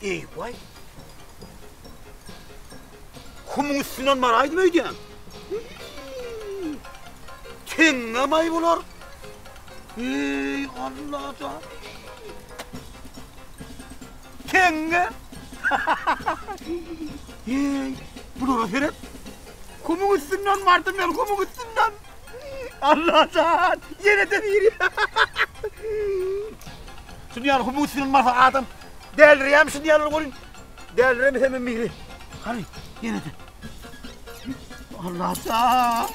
Eý, waý. Humuň üstünden baraýdym öýdýän. Teňňem-aý bular. Eý, Allajan. Teňňe. Eý, bulara seret. Humuň üstünden bardym men, humuň üstünden. Allajan, ýene-de biri. Şuny ýaly humuň üstünden barsa adam dälirýärmi şuny ýaly welin. Däliremesem biri. Hany, ýene-de. Allajan.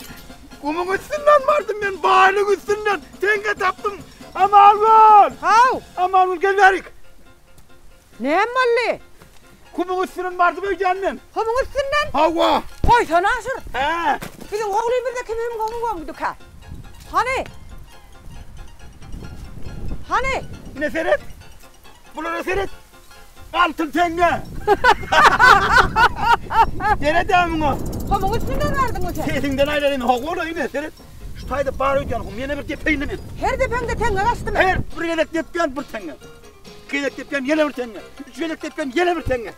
Gumuň üstünden bardym men, baýlyk üstünden. Teňňe tapdym. Aman bol! Haw! Aman bol, gel bärik. Näme boldy? Gumuň üstünden bardym öýdýän men. Gumuň üstünden? Hawa. Goýsana Aşyr. Hä. Biziň howlymyzda kim hem gum gömdükä? Hany? Hany? Ine seret. Bulara seret. Altyn teňňe. Seret-ä muňa. Gumuň üstünden bardyňmy sen? Sesiňden aýlaýyn, hawa-la ine seret. Şu taýda bar öýdýän gum, ýene bir depeýin men. Her depeňde teňňe gaçdymy? Her bir gezek depýän bir teňňe. Iki gezek depýän ýene bir teňňe. Üç gezek depýän ýene bir teňňe.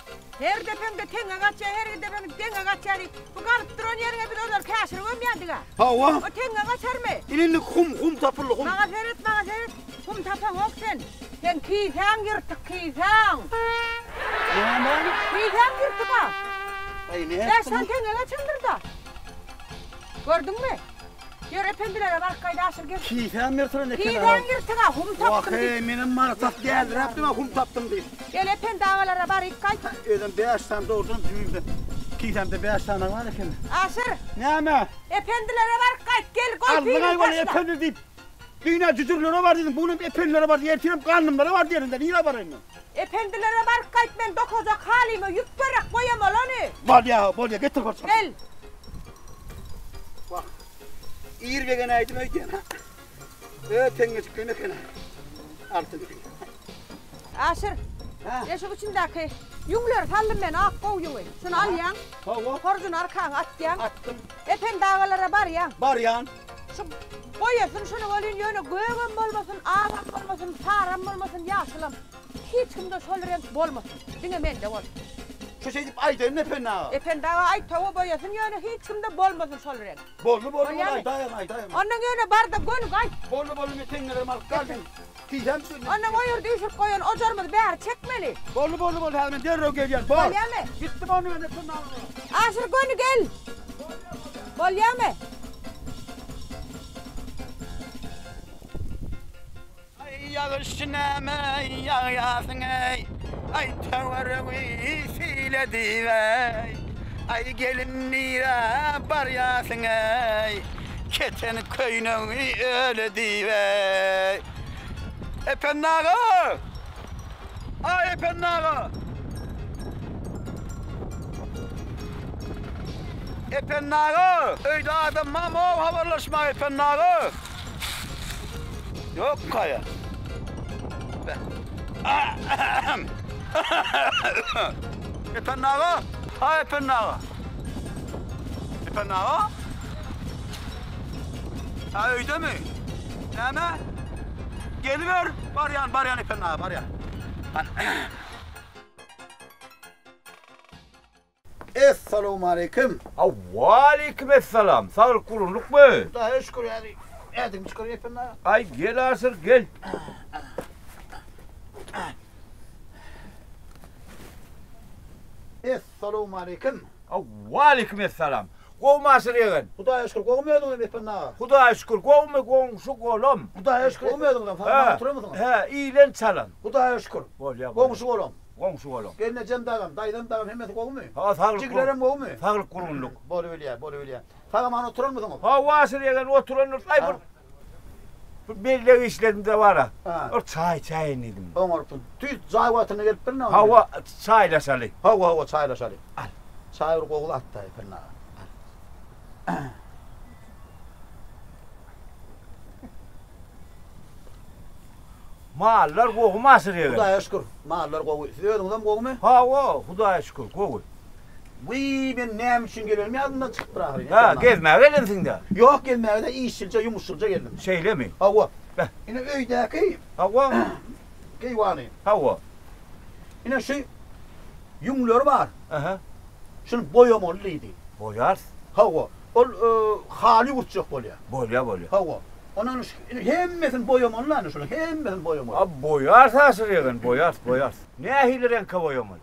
Her depeňde teňňe gaçýar, her depeňde deňňe gaçýar diýip, bu galyp duran ýeriňe biz ozal käşir gömýändik-ä. Hawa. O teňňe gaçarmy? Ine indi hum, hum tapyldy, hum. Maňa seret, maňa seret. Hum tapaňok sen. Seň kisäň ýyrtyk, kisäň. Näme? Kisäň ýyrtyk-a. Aý, nätdim? Bäş sany teňňe gaçandyr-da. Gördüňmi? Ýör, ependilere baryp gaýda, Aşyr gel. Kisäm ýyrtylan eken-a. Kisäň ýyrtyk-a, hum tapdym diýip. Wah-eý, menem mara tas däldiräpdim-ä, hum tapdym diýip. Gel, ependi agalara baryp gaýt. Özem bäş sany dogrudanam jübimde, kisämde bäş sany bar eken. Aşyr! Näme? Ependilere baryp gaýt, gel, goý piliňi Aldyň-aý weli taşla. ependi diýip. Düýn-ä jüjürlere bar diýdiň, bu günem ependilere bar diýip, ertirem gandymlara bar diýerin-dä, nirä baraýyn men? Ependilere baryp gaýt, men dokajak halyma ýüp gerek, goýamaly ony. Bolýa, bolýa, getir bir çal. Gel. Wah, ir begenäýdim öýdýän-hä. Ö, teňňejiklerim eken-ä. Altyn teňňe. Aşyr, eşik içindäki ýüňleri saldym men, ak gowy ýüňi. Şuny alýaň. Hawa. Horjuny arkaňa atýaň. Atdym. Ependi agalara barýaň. Barýan. Şu goýasyn şuny welin ýöne gögem bolmasyn, agam bolmasyn, saram bolmasyn, ýaşylam. Hiç kimde şol reňk bolmasyn. Diňe mende bolsun. Şu şeýdip aýdaýyn Ependi aga. Ependi aga aýt hawa boýasyn ýöne hiç kimde bolmasyn şol reňk. Boldy boldy boldy aýdaýyn aýdaýyn. Ondan ýöne barda göni gaýt. Boldy boldy men teňňelerimi alyp galdym. Kisäm düşdi. Ondan o ýerde üýşürip goýan ojarymyzy bäri çekmeli. Boldy boldy boldy häzir men derrew gelýän. Bor. Bolýamy? Gitdim onda men Ependi aga. Aşyr göni gel. Bolýamy? Aý ýagyş näme ýagýarsyň eý, Aý töweregi sil edip eý, Aý gelin nirä barýarsyň eý, Keten köýnegiňi öl edip eý. Ependi aga! Aý Ependi aga! Ependi aga! Öýde adam barmy-ow habarlaşmaga Ependi aga? Ýok kaýa. Ependi aga! Aý Ependi aga! Ependi aga? Ha öýdemi? Näme? Geliber! Barýan, barýan Ependi aga, barýan. Essalawmaleýkim. A waleýkim essalam. Saglyk gurunlykmy? Hudaýa şükür häzir ädigimi çykaryp Ependi aga. Aý gel Aşyr gel. Essalawmaleýkim. A waleýkim essalam. Gowmy Aşyr ýegen? Hudaýa şükür gowmy özüňizem Ependi aga? Hudaýa şükür gowmy goňşy golam. Hudaýa şükür gowmy özüňizem sag-aman oturamysyňyz? Hä iýlen çalan. Hudaýa şükür. Bolýa bolýa. Goňşy golam. Goňşy golam. Gelnejem dagam, daýzam dagam hemmesi gowumy? Ha saglyk. Jigilerem gowumy? Saglyk gurgunlyk. Bolubilýär, bolubilýär. Sag-aman oturanmysyňyz? Hawa Aşyr ýegen oturandyr. Aý bir bir mellek işledim-de bar-a. Bir çaý içäýin diýdim. Oňarypsyň. Tüýs jaý wagtynda gelipdirin onda. Hawa, çaýlaşaly. Hawa, hawa, çaýlaşaly. Al. Çaý bir gowy zat-da, Ependi aga. Al. Mallar gowumy Aşyr ýegen? Hudaýa şükür, mallar gowy. Siz özüňizem gowumy? Hawa, Hudaýa şükür, gowy. Wiý, men näme üçin gelenim ýadymdan çykypdyr ahyryn. Hä, gezmäge gelensiň-dä? Ýok, gezmäge däl, işçilje, ýumuşçylja geldim. Şeýlemi? Hawa. Beh. Ine öýdäki Hawa. keýwany. Hawa. Ine şu. Ýüňleri bar. Aha. Şuny boýamaly diýdi. Boýarys. Hawa. Ol haly ýuwurtjak bolýar. Bolýar, bolýar. Hawa. Ondan hemmesini boýamaly indi şuny, hemmesini boýamaly. A boýarys Aşyr ýegen, boýarys, boýarys. Nähili reňke boýamaly?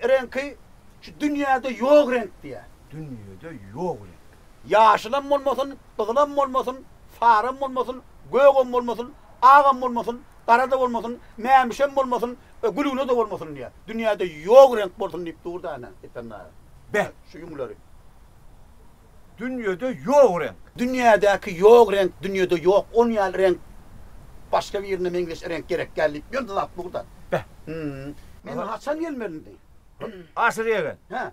Reňki şu dünýäde ýok reňk diýýär. Dünýede ýok reňk. Ýaşylam bolmasyn, gyzylam bolmasyn, saram bolmasyn, gögem bolmasyn, agam bolmasyn, gara-da bolmasyn, mämişem bolmasyn, gülgüne-de bolmasyn diýýär. Dünýäde ýok reňk bolsun diýip dur-da ene, Ependi aga. Beh! Şu ýüňleri. Dünýede ýok reňk. Dünýädäki ýok reňk dünýede ýok on ýaly reňk başga birine meňzeş reňk gerek däl diýip ýöne zat dur-da. Beh! Men haçan gelmeli indi? Aşyr ýegen. Hä.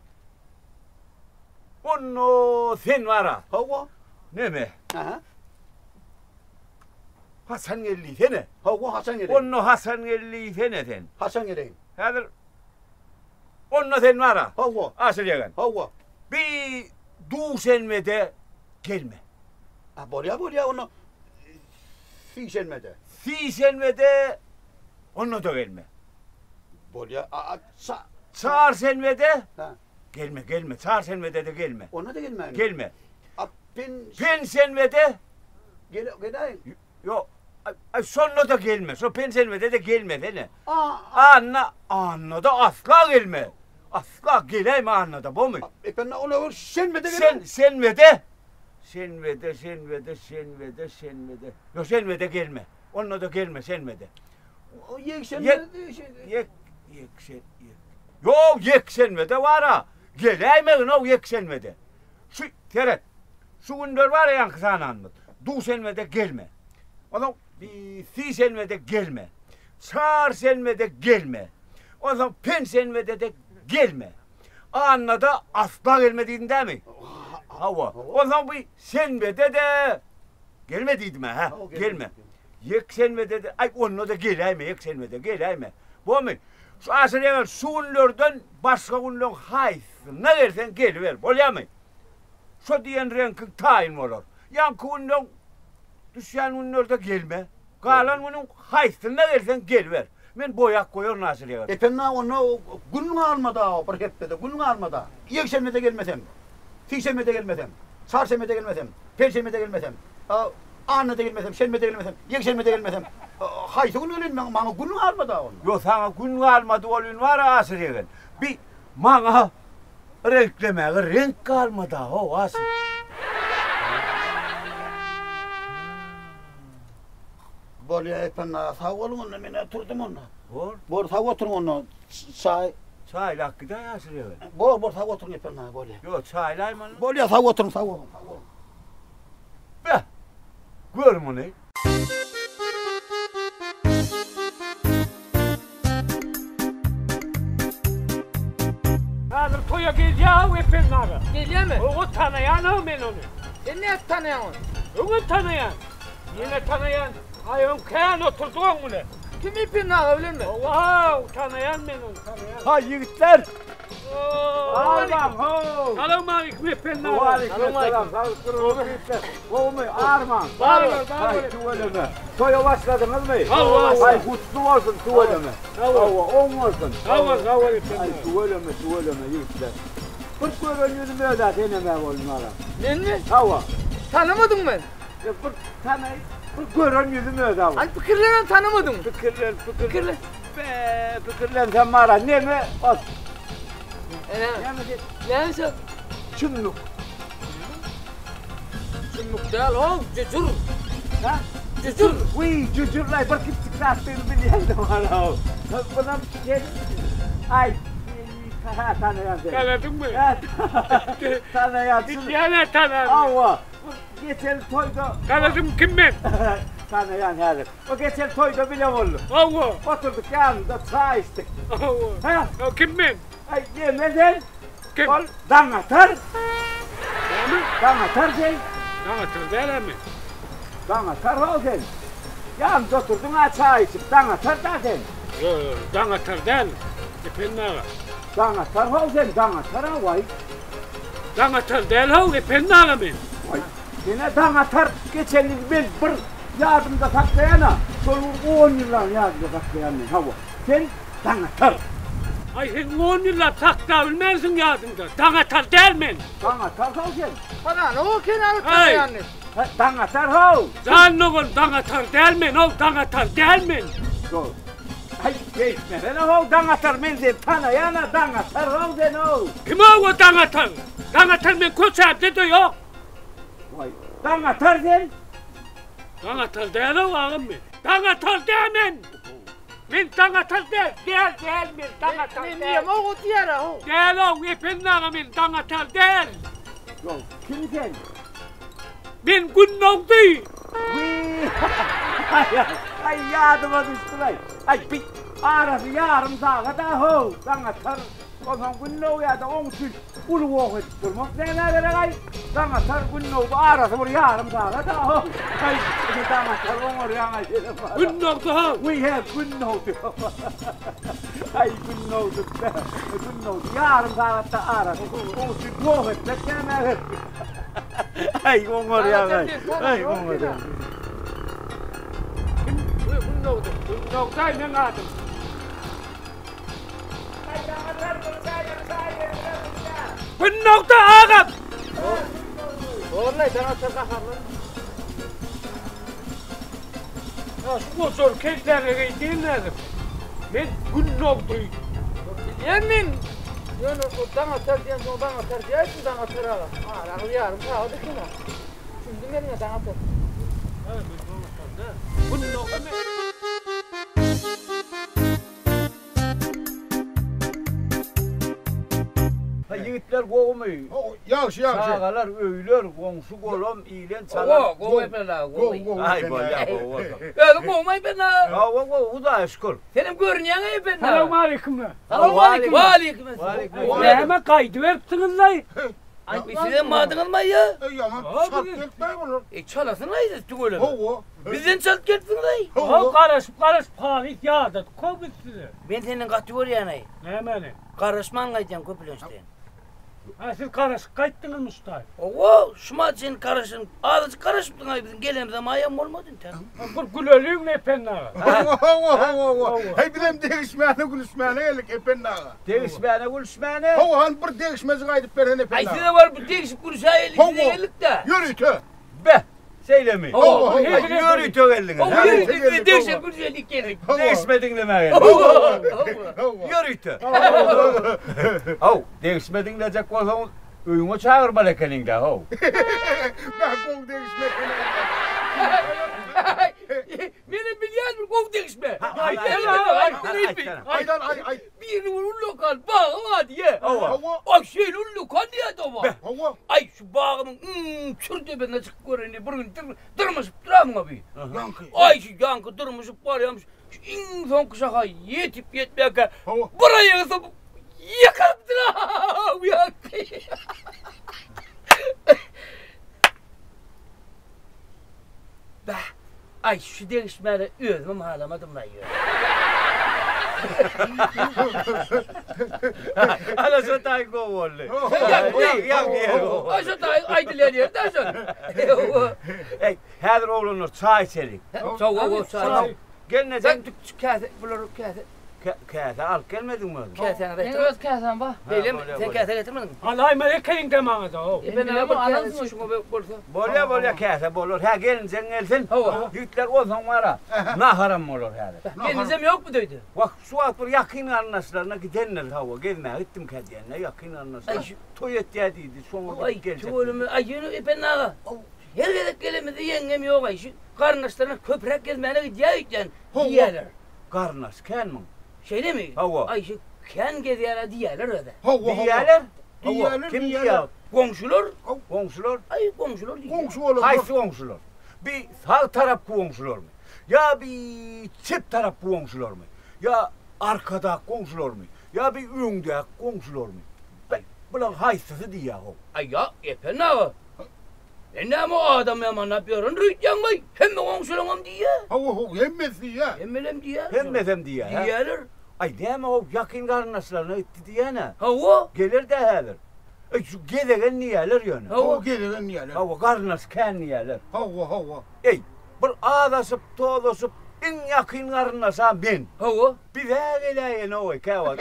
Onda sen bar-a. Hawa. Neme? Aha. Haçan gel diýsene. Hawa, haçan geleýin? Onda haçan gel diýsene sen. Haçan geleýin? Häzir Onda sen bar-a. Hawa. Aşyr ýegen. Hawa. Bir duşenbede gelme. A bolýa, bolýa, onda sişenbede. Sişenbede onda-da gelme. Bolýa, a, a, ça. Çarşenbede Ha. Gelme, gelme. Çarşenbede-de gelme. Onda-da gelmäýin. Gelme. A pen Penşenbede Gele, geläýin. Ýok. Aý, şonda-da gelme. Şo penşenbede-de gelmesene. A, Anna, annada asla gelme. Asla geläýme annada, bomy? Ependi, ola bir şenbede Sen, geleýin. şenbede. Şenbede, şenbede, şenbede, şenbede. Ýok, şenbede gelme. Onda-da gelme şenbede. O ýekşenbede Ýek, ýekşen, ýek. Ýok, ýekşenbede bar-a. Geläýmegin-ow ýekşenbede. Şu, seret, şu günler bar-a ýaňky sananymyz. Duşenbede gelme. Onsoň sişenbede gelme. Çarşenbede gelme. Onsoň penşenbede-de gelme. Annada asla gelme diýdim dämi? Hawa. Onsoň bu şenbede-de gelme diýdim-ä, hä? Gelme. Ýekşenbede-de, aý, onda-da geläýme, ýekşenbede geläýme. Bormy? Şu aşyr ýaňy şu günlerden başga günleň haýsyna gelseň geliber, bolýamy? Şo diýen reňkiň taýyn bolar. Ýaňky günleň düşýän günlerde gelme. Galan günüň haýsynda gelseň geliber. Men boýap goýaryn aşyr ýaňy. Ependi aga onda gün galmady-a bir hepdede gün galmady-a. Ýekşenbede gelmesem, sişenbede gelmesem, çarşenbede gelmesem, penşenbede gelmesem, Annada gelmesem, şenbede gelmesem, ýekşenbede gelmesem, haýsy gün geleýin maňa, maňa gün galmady-a onda. Ýok, saňa gün galmady welin bar-a Aşyr ýegen. Bi maňa reňklemäge reňk galmady-a, how, Aşyr. Bolýa, Ependi aga, sag boluň onda, men-ä turdum onda. Bor. Bor, sag oturyň onda, çaý. Çaýlap gidäý Aşyr ýegen. Bor, bor, sag oturyň Ependi aga, bolýa. Ýok, çaýlaýmaly. Bolýa, sag oturyň, sag boluň, sag boluň. Beh! Gör muny! Häzir toýa gelýär-ow Ependi aga. Gelýärmi? Hawa, tanaýan-ow men ony. Sen nädip tanaýaň ony? Öňem tanaýan. Ýene tanaýan. Aý, öň kän oturdyk oň bilen. Kim Ependi aga bilenmi? Hawa, tanaýan men ony, tanaýan. Haý, ýigitler! Armaň, how! Salowmaleýkim Ependi aga. Waleýkim salam, saglyk durun ýigitler. Gowumy, armaň. Bar bol, bar Haý, bol. tüweleme. Toýa başladyňyzmy? Sag bol. Haý, gutly bolsun tüweleme. Sag bol. Hawa, oň bolsun. Sag bol, sag bol Ependi Haý, aga. tüweleme, tüweleme ýigitler. Bir gören ýüzüm öz-ä senem-ä bolun balam. Menmi? Hawa. Tanamadyňmy meni? Ýa bir tanaý, bir gören ýüzüm öz-ä bu. Aý, pikirlenem tanamadyňmy? Pikirlen, pikirlen. Pikirlen. Be, pikirlensem bar-a, neme ol? Ene. Näme diýip? Näme şo? Çümmük. Çümmük däl, o, jüjür. Ha? Jüjür. Wiý, jüjürlaý bir kiçijik zatdygyny bilýän-de bar-a. Bunam sen, aý, ha, tanaýan sen. Tanadyňmy? Ha, tanaýan. Bilýän-ä tanaryn. Hawa, bu geçen toýda. Tanadym, kim men? Tanaýan häzir. O geçen toýda bile bolduk. Hawa. Oturdyk ýanynda çaý içdik. Hawa. Hä? O kim men? Aý, neme sen? Kim? Ol Daňatar. Näme? Daňatar sen. Daňatar dälä men. Daňatar ho sen. Ýanynda oturdyň-a çaý içip, Daňatar da sen. Ýok, ýok, Daňatar däl, Ependi aga. Daňatar ho sen, Daňatar-a waý. Daňatar däl how, Ependi aga men. Waý, sen-ä Daňatar geçen ýyl men bir ýadymda saklaýan-a, şol bir on ýyllap ýadymda saklaýan men, hawa. Sen Daňatar. Aý sen on ýyllap saklabilmänsiň ýadyňda. Daňatar däl men. Daňatar how sen. Tananok kenary tanaýany. Daňatar how. Jan dogan daňatar däl men how daňatar däl men. Ýok. Aý beýtmesene how daňatar men seni tanaýan-a daňatar how sen how. Kim how o daňatar? Daňatar men köçämde-de ýok. Waý daňatar sen. Daňatar däl-ow agam men. Daňatar däl men. Men daňatar däl, däl, däl men daňatar däl. Men diýemok o diýer-ä how. Däl-ow Ependi aga men daňatar däl. Ýok, kim sen? Men Gündogdy. Wiý, aý ýadyma düşdülaý. Aý bi arasy ýarym sagat-a how, daňatar. Onsoň Gündogýa-da oň üçin Uly goh edip durmak nämä gerek-aý? Daňatar Gündogdy arasy bir ýarym sagat-a ho. Aý, Daňatar oňarýaň-aý senem. Gündogdy ho. Wiý, he, Gündogdy. Aý, Gündogdy, Gündogdy ýarym sagatda arasy. Oň üçin goh etmek nämä gerek? Aý, oňarýaň-aý. Aý, oňarýaň. Kim? Gündogdy. Gündogdy-aý meň adym. Gündogdy agam! Borlaý, daňatar gaharlan. Ýa şu gojar kelläňe geýdiň nädip? Men Gündogdy. Bilýän men. Ýöne o daňatar diýen soň daňatar diýäýsin daňatar aga. Araňyz ýarym sagat eken-ä. Düşündim men ine daňatar. Hä, men daňatar däl. Gündogdy men. Ha ýigitler gowumy? Ýagşy ýagşy. Çagalar öýler goňşy golam ilen çalan. Gowy gowy Ependi aga gowy. Gowy gowy. Aý bolýa gowy bolsa. Özüň gowumy Ependi aga? Hawa gowy Hudaýa şükür. Senem görünýäň Ependi aga. Salowmaleýkim. Salowmaleýkim. Waleýkim esselam. Näme gaýdyberipsiňizlaý? Aý sizem badyňyzmy aý ýa? Eý ýaman çalt gelipdir bular. Eý çalasyň aý siz tüweleme. Hawa. Bizden çalt gelipsiňiz aý. Hawa garaşyp garaşyp halys ýadadyk how biz size. Men senden gaty görýän aý. Nämäni? Garaşman gaýdýaň köplenç sen. Hä siz garaşyp gaýtdyňyzmy şu taý? Hawa şumat sen garaşan azajyk garaşypdyň aý biziň gelenimize aýam bolmady intäk. Bir güleliň Ependi aga. Hawa hawa hawa. Heý bizem degişmäne gülüşmäne geldik Ependi aga. Degişmäne gülüşmäne. Hawa hany bir degişmejik aýdyp bersen Ependi Aý aga. size baryp bir degişip gülüşäýeli size geldik-dä. Ýörite. Beh, şeýlemi? Hawa. Aý ýörite geldiňiz. Hawa ýörite size degişip gülüşeli geldik. Degişme diňlemäge geldik. Hawa. Ýörite. Haw, degişme diňlejek bolsaňyz öýüňe çagyrmaly ekeniň-dä, how. Beh, gowy degişme eken. Menem bilýän bir gowy degişme. Aýtsana. Aýdan aý aý. Biriniň bir ullakan bagy bar diýe. Hawa. Hawa. Aý şeýle ullakan diýýä doba. Hawa. Aý şu bagymyň iň çür tepesine çykyp göreýin bir gün dyrmaşyp duramyň bi. Ýaňky. Aý şu ýaňky dyrmaşyp barýamyş. Şu iň soňky şaha ýetip ýetmänkä Hawa. bir aýagy sopup ýykylypdyr. Ýaňky. Bäh. Aý şu degişmäni özümem halamadym-laý ýöne. Ana şo taý gowy boldy. Aý şo taý aýdylýan ýeri-dä şol. Eý, häzir oglanlar çaý içeliň. Sowa, çaý. Gelneje. Sen käse, bulary käse. Käse alyp gelmediňmi özüň? Käsäňi Meň öz käsäm bar. Beýlemi? Sen käse getirmediňmi? Alaýma ekeýiň-dä maňa-da, how. E, men bir käse şuňa bolsa. Bolýa, bolýa, käse bolar. Hä, gelinjeň gelsin. Hawa. Ýigitler, onsoň bar-a, naharam bolar häzir. Gelinjem ýokmy öýde? Wah, şu wagt bir ýakyn garyndaşlaryna gidendir, hawa, gezmäge gitdimkä diýende, ýakyn garyndaşlar toý etýär diýdi, şoňa gidip geljek. Aý, tüweleme, aý, ýöne Ependi aga, her gezek gelemizde ýeňňem ýok, aý, şu garyndaşlaryna köpräk gezmäne gidýär öýdýän diýýärler. Garyndaş känmiň? Şeýlemi? Hawa. Aý şu kän gezýär-ä diýýärler özä. Hawa, hawa. Diýýärler? Diýýärler, Kim diýýärler. diýýär? Goňşular? Goňşular? Aý goňşular diýýär. Goňşy bolanlar. Haýsy goňşular? Bi sag tarapky goňşularmy? Ýa bi çep tarapky goňşularmy? Ýa arkadaky goňşularmy? Ýa bi öňdäki goňşularmy? Be, bulaň haýsysy diýýär-how? Aý ýa, Ependi aga. Men näme adam ýamanlap ýörendir öýtýäňmi? Hemme goňşulaňam diýýä. Hawa, hawa, hemmesi diýýä. Hemmelem diýýä. Hemmesem diýýä, hä? Diýýäler. Aý, näme o ýakyn garyndaşlaryna gitdi diýýän-ä. Hawa. Geler-dä häzir. Aý, şu gezegen diýýäler ýöne. Hawa, gezegen diýýäler. Hawa, garyndaş kän diýýäler. Hawa, hawa. Eý, bir azaşyp, tozaşyp. Iň ýakyn garyndaşam men. Hawa. Biz-ä geläýenoý käwagt.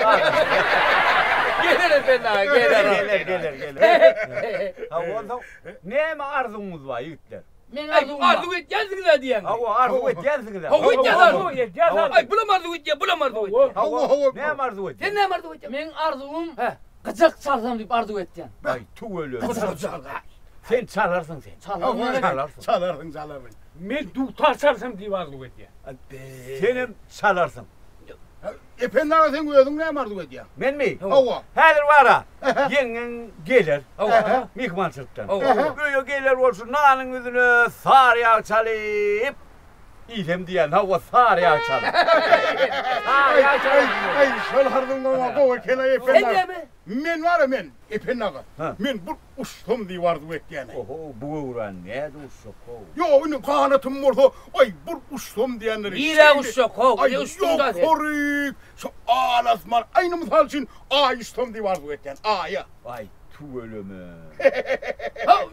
Geler Ependi aga, geler. Geler, geler, geler. Hawa, onsoň näme arzuwyňyz bar, ýigitler? Men arzuwym bar. Arzuw etýänsiňiz-ä diýýäň. Hawa, arzuw edýänsiňiz-ä. Hawa, edýäs arzuw. Hawa, edýäs arzuw. Aý, bulam arzuw edýär, bulam arzuw edýär. Hawa, hawa. Näme arzuw edýäň? Sen näme arzuw edýäň? Meň arzuwym gyjak çalsam diýip arzuw etýän. Aý, tüweleme. Gyjak çal. Sen çalarsyň sen. Çalaryn. Çalarsyň. Çalarsyň, çalarsyň. Men dutar çalsam diýip arzuw edýän. Senem çalarsyň. Ependi aga seň özüň näme arzuw edýäň? Menmi? Hawa. Häzir bar-a, ýeňňeň geler. Hawa. Myhmançylykdan. Hawa. Öýe geler ol şu nanyň ýüzüne sary ýag çalyp, iýsem diýýän. Hawa, sary ýag çalyp. Sary ýag çalyp. Aý, şol arzuwyň oňa gowy eken-aý Ependi aga. Sen näme? Men bar-a men, Ependi aga. Men bir uçsam diýip arzuw etýän-aý. Oho, bu göwräni nädip uçjak-how? Ýok, indi ganatym bolsa, aý, bir uçsam diýendir. Nirä uçjak-how? Aý, Ine uçduň-da sen. ýokaryk, şu al-asman, aýny mysal üçin, Aý uçsam diýip arzuw etýän, Aýa. Aý, tüweleme. How,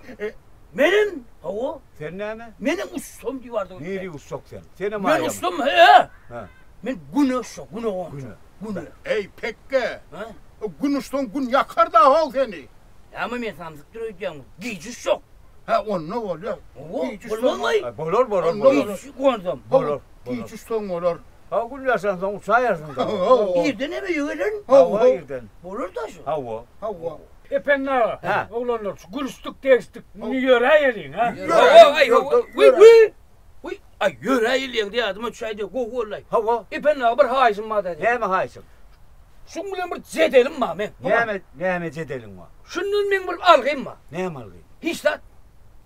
menem, hawa. Sen näme? Menem uçsam diýip arzuw etýän. Nirä uçjak sen? Senem Aýa. Men uçsam, he. Hä. Men Güne uçjak, Güne gonjak. Güne. Güne. Eý, pekge! Hä? Gün uçsaň, Gün ýakar-da-how seni. Näme men samsykdyr öýdýäňmi? Gije uçjak. Hä, onda bolýar. Hawa, Gije uçsaň bolmazmy? Aý, bolar, bolar, Onda bolar. bolar. Gije gonsam. Bolar, bolar. Gije uçsaň bolar. Ha, gün ýaşansoň uçaýarsyň-da. Hawa. Irden hem öýe gelerin. Hawa, irden. Bolar-da şu. Hawa. Hawa. Ependi aga, Hä. oglanlar, şu gülüşdik, degişdik, indi ýöräýeliň, hä? Hawa, aý, hawa. Wiý, wiý. Wiý, aý, ýöräýeliň diýýär, adyma düşäýdi, gowy boldy-aý. Hawa. Ependi aga, bir haýyşym bar-da. Näme haýyşyň? Şuň bilen bir jedelim bar meň. Näme, näme jedeliň bar? Şundan meň bir algym bar. Näme algyň? Hiç zat.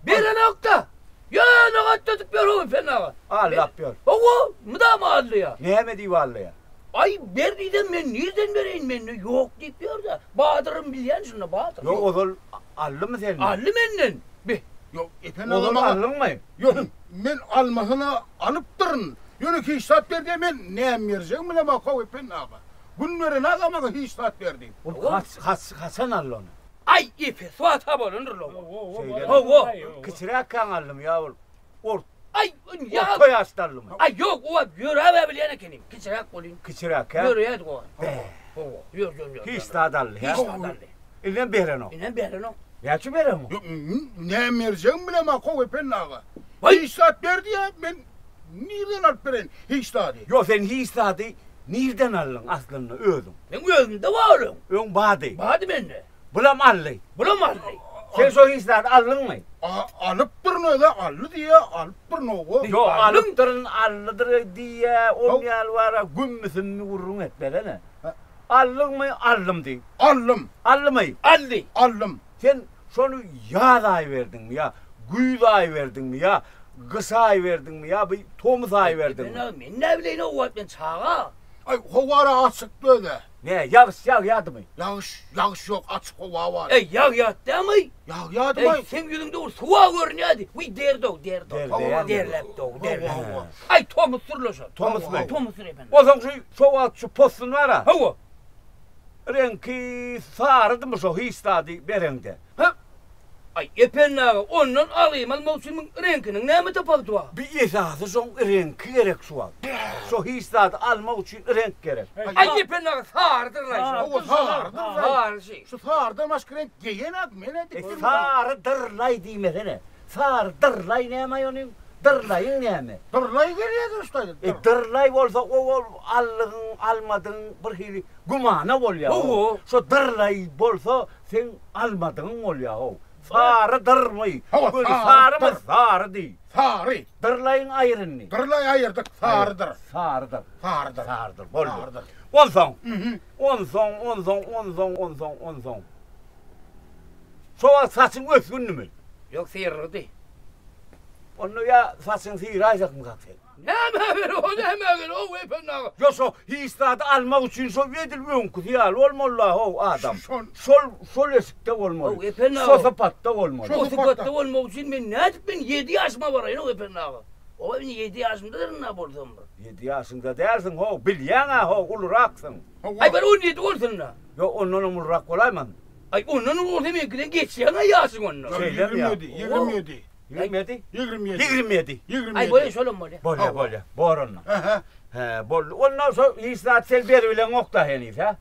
Berenok-da. Ýöne gatladyp ýör-ow Ependi aga. Aldap ýör. Hawa, mydama aldaýar. Näme diýip aldaýar? Aý, ber diýsem, men nirden bereýin, mende ýok diýip ýör-dä. Badyrym bilýän şunda, Badyr. Ýok, ozal aldymy senden? Aldy menden. Be. Ýok, Ependi aga Ozal maňa. aldyňmy? Ýok, men almasyna alypdyryn. Ýöne hiç zat ber diýýär, men näme berjegimi bilemok-ow, Ependi aga. Gün beren aga maňa hiç zat ber diýip. Ol haç, haç, haçan aldy ony? Aý, epesi wagta bolandyr-la. Şeýle. Hawa. Kiçiräkkäň aldymy ýa ol ort, Aý, ýa. orta ýaşda aldymy? Aý, ýok, o wagt ýöräb-ä bilýän ekenim. Kiçiräk bolýyn. Kiçiräk-ä? Ýöreýärdik o wagt. Be. Hawa, ýörjen, ýörjen. Hiç zat aldy, hä? Hiç zat aldy. Indem berenok. Indem berenok. Näçe berenok? Ýok, näme berjegimi bilemok-ow, Ependi aga. Waý! Hiç zat ber diýýär, men nirden alyp bereýin hiç zady? Ýok, sen hiç zady nirden aldyň aslynda özüň? Meň özümde bar öň. Öň bardy. Bardy mende. Bulam aldy. Bulam aldy. Sen şo hiç zady aldyňmy? Alypdyryn öz-ä, aldy diýýär, alypdyryn owa. Ýok, alypdyryn, aldydyr diýýär, oň ýaly bar-a, gümmüsümmi gürrüň etmesene. Aldyňmy, aldym diý. Aldym. Aldymy? Aldy. Aldym. Sen şony ýaz aýy berdiňmi ýa güýz aýy berdiňmi ýa gyş aýy berdiňmi ýa bir tomus aýy berdiňmi? Men men näbileýin o wagt men çaga. Aý, howa-ra açykdy öz-ä. Nä, ýagyş ýagýardymy? Ýagyş, ýagyş ýok, açyk howa bar. Eý, ýagýardy dämi? Ýagýardymy? Eý, seň ýüzüňde bir suwa görünýärdi. Wiý, derdow, derdow. Derleýärdi. Derläpdi-ow, derläpdi. Aý, tomusdyr-la şol. Tomusmy? Tomusdyr efendim. Onsoň şu, şo wagt şu possun bar-a. Hawa. Reňki sarydymy şo hiç zady bereňde? Hä? Aý, Ependi aga, ondan alym almak üçin muň reňkiniň näme tapawudy bar? Bir esasy şoň reňki gerek şu wagt. Şo hiç zady almak üçin reňk gerek. Aý, Ependi aga, sarydyr-laý şo. Hawa, sarydyr-laý. Sary şi. Şu sarydan başga reňk geýenak, men-ä dikdim. Sarydyr-laý diýmesene. Sarydyr-laý näme-aý onuň? Dyrlaýyň näme? Dyrlaý gelýär usta. E, dyrlaý bolsa owal aldygyň, almadygyň bir hili gümana bolýar. Hawa. Şo dyrlaý bolsa seň almadygyň bolýar how. Sary dyrmy? Hawa, Göni sary sarymy? dyr. Sary diý. Sary. Dyrlaýyň aýyr indi. Dyrlaý aýyrdyk, sarydyr. Sarydyr. Sarydyr. Sarydyr, boldy. Sarydyr. Onsoň, onsoň, onsoň, onsoň, onsoň, onsoň. Şo wagt saçyň ösgündimi? Ýok, syryldy. Onda ýa saçyňy syraýjakmykak sen? Nämä ber, o nämä ber, o Ependi aga. Ýo şo hiç zady almak üçin şo edil öňküsi ýaly bolmaly-la how adam. Şol. Şol, şol eşikde bolmaly. How Ependi aga. Şo sypatda bolmaly. Şo sypatda bolmak üçin men nädip men ýedi ýaşyma baraýyn how Ependi aga. O men ýedi ýaşymdadyryn-a bolsam bir. Ýedi ýaşyňda dälsiň how, bilýäň-ä how, uluraksyň. Aý bir 17 bolsun-da. Ýok, ondanam ulurak bolaýman. Aý ondan uly bolsa meňkiden geçýäň-ä ýaşyň onda. Şeýlemi ýa? 27, 27. 27? 27. 27. 27. Aý bolýa şolam bolýa. Bolýa, bolýa. Bor onda. Aha. He, boldy. Ondan soň hiç zat sen beribileňok-da heniz, hä?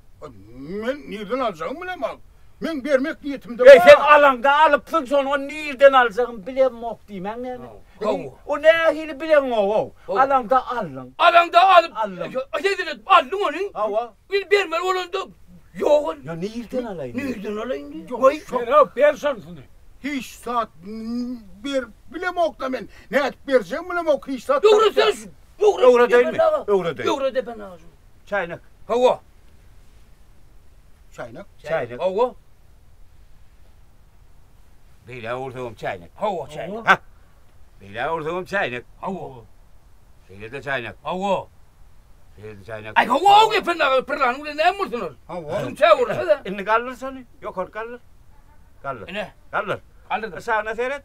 Men nirden aljagymy bilemok. Meň bermek niýetimde Eý, sen alaňda alypsyň şony, ony nirden aljagymy bilemok diýmäň näme? Hawa. O nähili bileňok-ow? Alaňda aldyň. Alaňda alyp, Aldym. hezil edip aldyň ony. Hawa. Indi bermeli bolanda ýok ol. Ýa nirden alaýyn? Nirden alaýyn diý. Goý. Ber-ow, ber şonsyny. Hiç zat berip bilemok-da men. Nädip berjegimi bilemok, hiç zat. Öwretsene şu. Öwredeýinmi? Öwredeýin. Öwret Ependi aga şuny. Çäýnek. Hawa. Çäýnek? Çäýnek. Hawa. Beýle ursaňam çäýnek. Hawa, çäýnek. Ha. Beýle ursaňam çäýnek. Hawa. Beýle-de çäýnek. Hawa. Beýle-de çäýnek. Aý, hawa, Ependi aga, pyrlanyň bilen näme bolsun ol? Hawa. Şunça ursa-da. Indi galdyr şony. Ýokary galdyr. Galdyr. Ine. Galdyr. Galdyrdım. Aşagyna seret.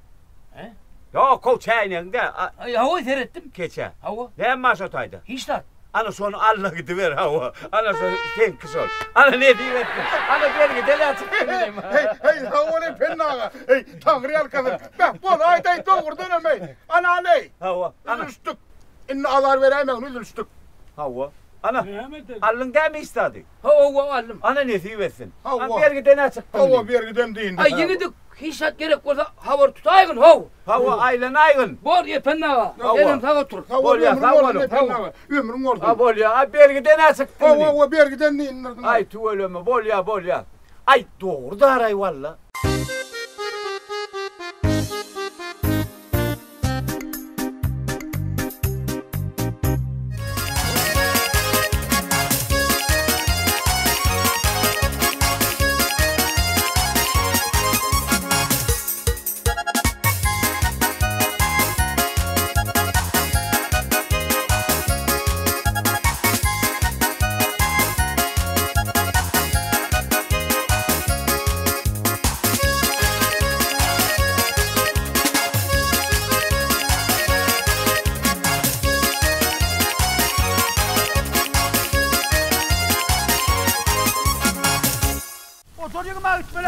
He? Ýok, kow çäýnegiňde. Aý, hawa, seretdim. Keçe. Hawa. Näme bar şo taýda? Hiç zat. Ana şony alla gidiber hawa. Ana şo seňki şol. Ana ne diýip etdim. Ana bergiden çykdy diýdim. Hey, hey, sag bol Ependi aga. Hey, Taňry ýalkasyn. Beh, bol, aýdaý dogrudan hem eý. Ana, ana eý. Hawa. Ana. Üzülişdik. Indi azar beräýmegin, üzülişdik. Hawa. Ana. Näme edeli? Aldyň dämi hiç zady? Hawa, aldym. Ana nesip etsin. Hawa. Ana bergiden çykdy. Hawa, bergiden diýindi. Aý, ýigidi, hiç zat gerek bolsa habar tutaýgyn, how. Hawa, aýlanaýgyn. Bor, Ependi aga. Hawa. Senem sag otur. Sag bol, Bolýar, ömrüň sag bolsun boluň. Ependi aga. Ömrüň bolsun. Ha bolýar. A bergiden çykdy. Hawa, hawa, bergiden diýindirdiň. Aý tüweleme, bolýar, bolýar. Aý dogry daraý walla.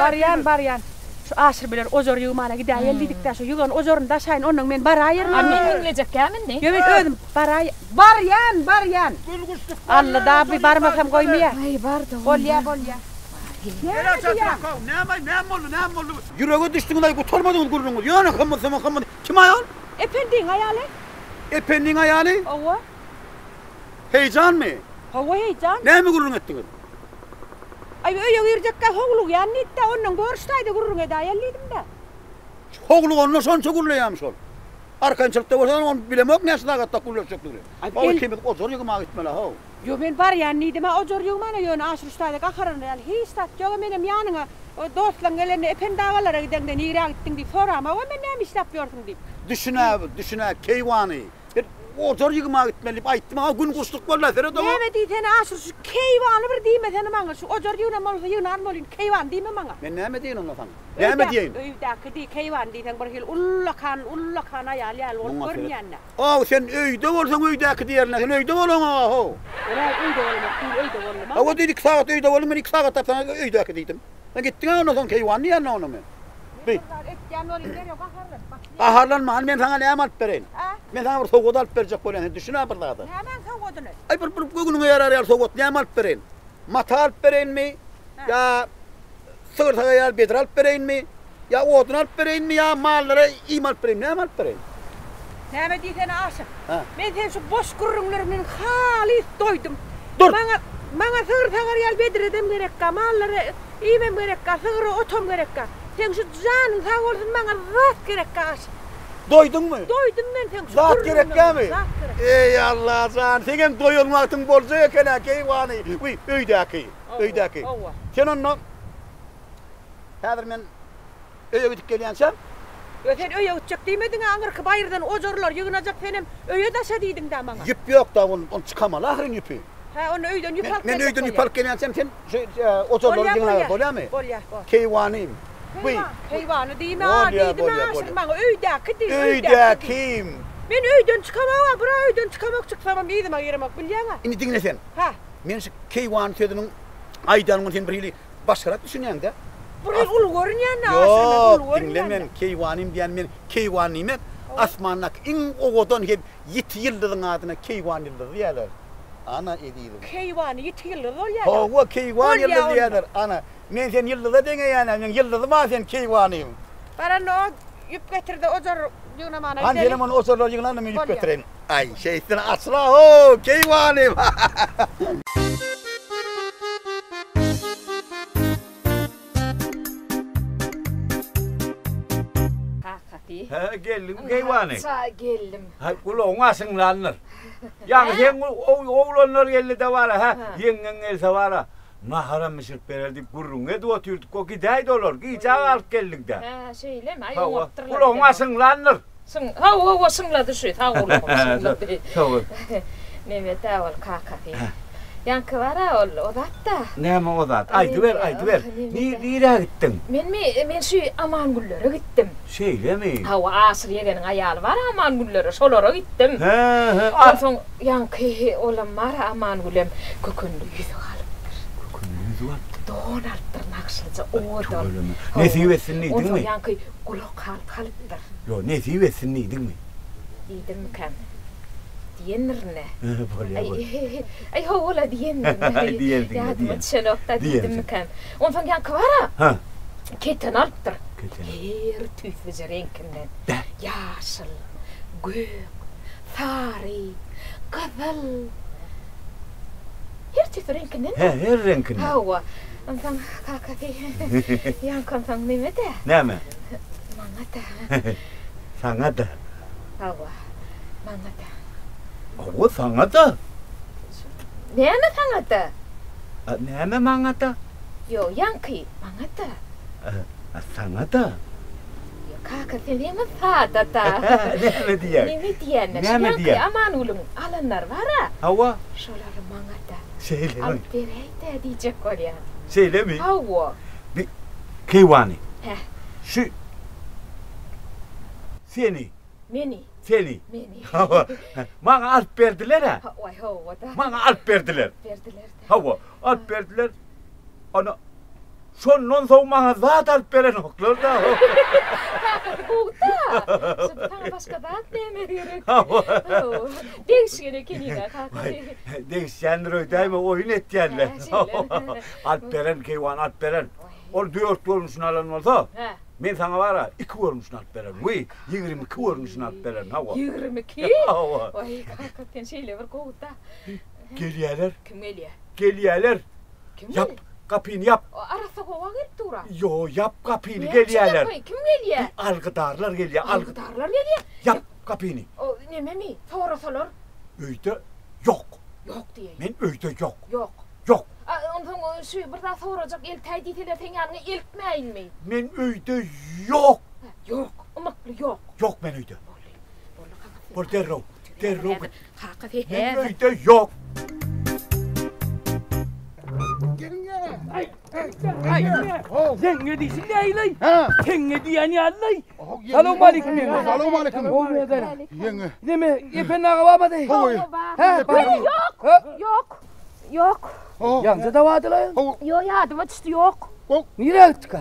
Barýan, barýan. Şu Aşyr bilen ojar ýygmana gidäýeli diýdik-dä, şu ýygan ojaryny daşaýyn, onnoň men baraýaryn. A men diňlejekkäm indi? Ýok, men özüm baraý. Barýan, barýan. Alla da bir barmasam goýmaýa. Aý, bar-da onda. Bolýa, bolýa. Näme diýýäň? Näme, näme boldy, näme boldy? Ýürege düşdüňiz-aý, gutarmadyňyz gürrüňizi. Ýöne hymysymy hymydy. Kim aýal? Ependiň aýaly. Ependiň aýaly? Hawa. Heýjanmy? Hawa, heýjan. Näme gürrüň etdiňiz? Aý, öýe girjekkä howlugýan diýdi-dä, ondan görüşdäýde gürrüň edäýeli diýdim-dä. Howluganda şonça gürleýärmi şol? Arkançylykda bolsa ony bilemok näçe sagatda gürleşjekdigini. How ikimiz ojar ýygmaga gitmeli how. Ýok men barýan diýdim-ä ojar ýygmana ýöne Aşyr ussada gaharlandy ýaly hiç zat ýog-a menem ýanyňa dostlaň gelende Ependi agalara gideňde nirä gitdiň diýip soramag-a men näme işläp ýörsüň diýip. Düşünä düşünä keýwany. Men ojar ýygmaga gitmeli diýip aýtdym-a gün guşluk boldy-a seret oňa. Näme diýsene Aşyr şu keýwany bir diýmesene maňa şu ojar ýygnan bolsa ýygnan bolýyn keýwany diýme maňa. Men näme diýeýin onda saňa? Näme diýeýin? Öýdäki diý, keýwany diýseň bir hili ullakan, ullakan aýal ýaly bolup görünýän-dä. Haw, sen öýde bolsaň öýdäki diýerine, sen öýde bolaňok-a, how. Ol-a öýde bolmak diýip öýde boldum-a. Hawa diýdi, iki sagat öýde boldum, men iki sagat saňa öýdäki diýdim. Sen gitdiň-ä ondan soň keýwany diýýän-dä onda men. Men bir zat etýän bolýyn, derrew gaharlanyp başlaýan. Gaharlanma, hany men saňa näme alyp bereýin? A? Men saňa bir sowgat alyp berjek bolýan, sen düşün-ä bir zada. Nämäň sowgadyny? Aý, bir, bir göwnüňe ýarar ýaly sowgat näme alyp bereýin? Mata alyp bereýinmi? Ýa Sygyr saga ýaly bedre alyp bereýinmi? Ýa odun alyp bereýinmi, ýa mallara iým alyp bereýinmi, näme alyp bereýin? Näme diýsene Aşyk? Hä? Men seň şu boş gürrüňleriňden halys doýdum. Dur! Maňa, maňa sygyr sagar ýaly bedredem gerekkä, mallara iýmem gerekkä, sygyra otam gerekkä. Seň şu janyň sag bolsun, maňa zat gerekkä Aşyk. Doýduňmy? Doýdum men seň şu Zat gürrüňleriňden, gerekkämi? zat gerek. Eý, Allajan, seňem doýan wagtyň boljak eken-ä, keýwany, wiý, öýdäki. Öýdäki. Sen onda häzir men öýe gidip gelýänçäm. Ýa sen öýe gitjek diýmediň-ä, aňyrky baýyrdan ojarlar ýygnajak senem öýe daşa diýdiň-dä maňa. Ýüp ýok-da, ony ony çykamaly ahyryn ýüpi. Hä, onda öýden ýüp alyp Men geljek öýden ýüp bolýa. alyp gelýänçäm sen şu ojarlary Bolýa, ýygnaber, bolýa. bolýamy? Bolýa, bor. Keýwanym. Wiý. Keýwan, keýwany diýme-a, Bolýa, diýdim-ä bolýa, aşyr bolýa. maňa, öýdäki diý, öýdäki diý. Öýdäkim. Men öýden çykamok-a, bura öýden çykamok, çyksamam yzyma giremok, bilýäň-ä. Indi diňle sen. Hä. Men şu keýwany sözüniň aýdanyňy sen birhili başgarak düşünýäň-dä. Bir hili uly görünýän-dä Aşyr men uly Ýok, diňle görünýän-dä. men keýwanym diýýän men keýwan diýmek asmandaky iň owadan hem ýiti ýyldyzyň adyna keýwan ýyldyzy diýýärler. Ana ezizim. Keýwany ýiti ýyldyz bolýa-da. Hawa, keýwan Bolýa ýyldyzy onda. diýýärler. Ana, men seni ýyldyza deňeýän-ä, meň ýyldyzym-a sen keýwanym. Baranda o ýüp getir-de ojar ýygnamana Hany gideli. senem ony ojarlary ýygna-da men ýüp Bolýa. getireýin. Aý, şeýtsin açyla-how, keýwanym. Kakasy. Hä, geldiňmi keýwany? Çaý geldim. Haý, gulagyň aşyňlandyr. Ýaňy seň oglanlar geldi-de bara, hä, ýeňňeň gelse bara, naharam bişirip berer diýip gürrüň edip otyrdyk, o gidäýdi olar, gijä galyp geldiň-dä. Hä, şeýlemi? Aý, Hawa, oňapdyrlar. gulagyň aşyňlandyr. Şyň, hawa, hawa, şyňlady şu, sag gulagym şyňlady. Sag bol. Mehmet-ä ol kakasy. Ýaňky bar-a ol, o zat-da. Näme o zat? Aýdyber, aýdyber. Nirä gitdiň? Menmi, men şu Amangüllere gitdim. Şeýlemi? Hawa, Aşyr ýegeniň aýaly bar Amangüllere, şolara gitdim. Hä, hä. Onsoň ýaňky olam bar-a Amangülem kökenli ýüzük alypdyr. Kökenli ýüzük alypdyr? Don alypdyr, nagyşlyja, owadan. Tüweleme. Nesip etsin diýdiňmi? Onsoň ýaňky gulak halka alypdyr. Ýo, nesip etsin diýdiňmi? Diýdimmikäm? Diýendirin-ä. Bolýa, bolýa. Aý, hawa-la, diýendirin. Aý, diýensiň-dä, Ýadyma diýen. düşenok-da, Diýensiň. diýdimmikäm? Onsoň ýaňky bar-a, Hä. keteni alypdyr. Keteni. Her tüýslüje reňkinden. Bä. Ýaşyl, gök, sary, gyzyl. Her tüýsli reňkinden-dä. Hä, her reňkinden. Hawa. Onsoň kakasy ýaňky onsoň neme-dä? Näme? Maňa-da. Saňa-da. Hawa, maňa-da. Hawa, saňa-da. Näme saňa-da? Näme maňa-da? Ýok, ýaňky, maňa-da. Saňa-da. Ýok, kaka, sen hem sada-da. Näme diýýäň? Neme diýýän-ä? Näme diýýäň? Ýaňky Amangulyň alanlary bar-a. Hawa. Şolary maňa-da. Şeýlemi? Alyp beräý-dä diýjek bolýan. Şeýlemi? Hawa. Bi, keýwany. Hä. Şu seni. Meni. Seni. Meni. Hawa. Maňa alyp berdiler-ä. Waý, hawa-da. Maňa alyp berdiler. Berdiler-dä. Hawa, alyp berdiler. Ana, şondan soň maňa zat alyp berenoklar-da. Kakasy gowy-da. Şonda saňa başga zat näme gerek? Hawa. Degişgen ekeniň-ä kakasy. Degişýändir öýdäýme, oýun etýänler. Hä, şeýle. Alyp beren, keýwany alyp beren. Ol dört görnüşini alan bolsa, men saňa bar-a, iki görnüşini alyp bererin. Wiý, 22 görnüşini alyp bererin, hawa. 22? Hawa. Waý, kaka, sen şeýle bir gowy-da. Gelýäler. Kim gelýär? Gelýäler. Kim Ýap, gelýär? gapyny ýap. Arassa howa gelip dur-a. Ýo, ýap gapyny, Näme üçin gelýäler. ýapaýyn? Kim gelýär? Bi algydarlar gelýär, algy. Algydarlar gelýär? Ýap gapyny. O, nememi, sorasalar? Öýde ýok. Ýok diýeýin. Men öýde ýok. Ýok. Ýok. A, onsoň şu bir zat sorajak eltäý diýseler seň ýanyňa eltmäýinmi? Men öýde ýok. Ýok, ymykly ýok. Ýok men öýde. Boldy. Boldy kaka. Bol derrew. Derrew git. Kaka sen Men häzir. öýde ýok. Aý, aý, Zeňňe diýsin näýleý? Teňňe diýen ýalylaý. Salowmaleýkim ýeňňe. Salowmaleýkim. Ýeňňe. Neme, Ependi aga barmady? Hawa. Hä, bar. Ýok, ýok, ýok. Ýaňja da bardylaý. Ýok, ýadyma düşdi, ýok. Nirä gitdika?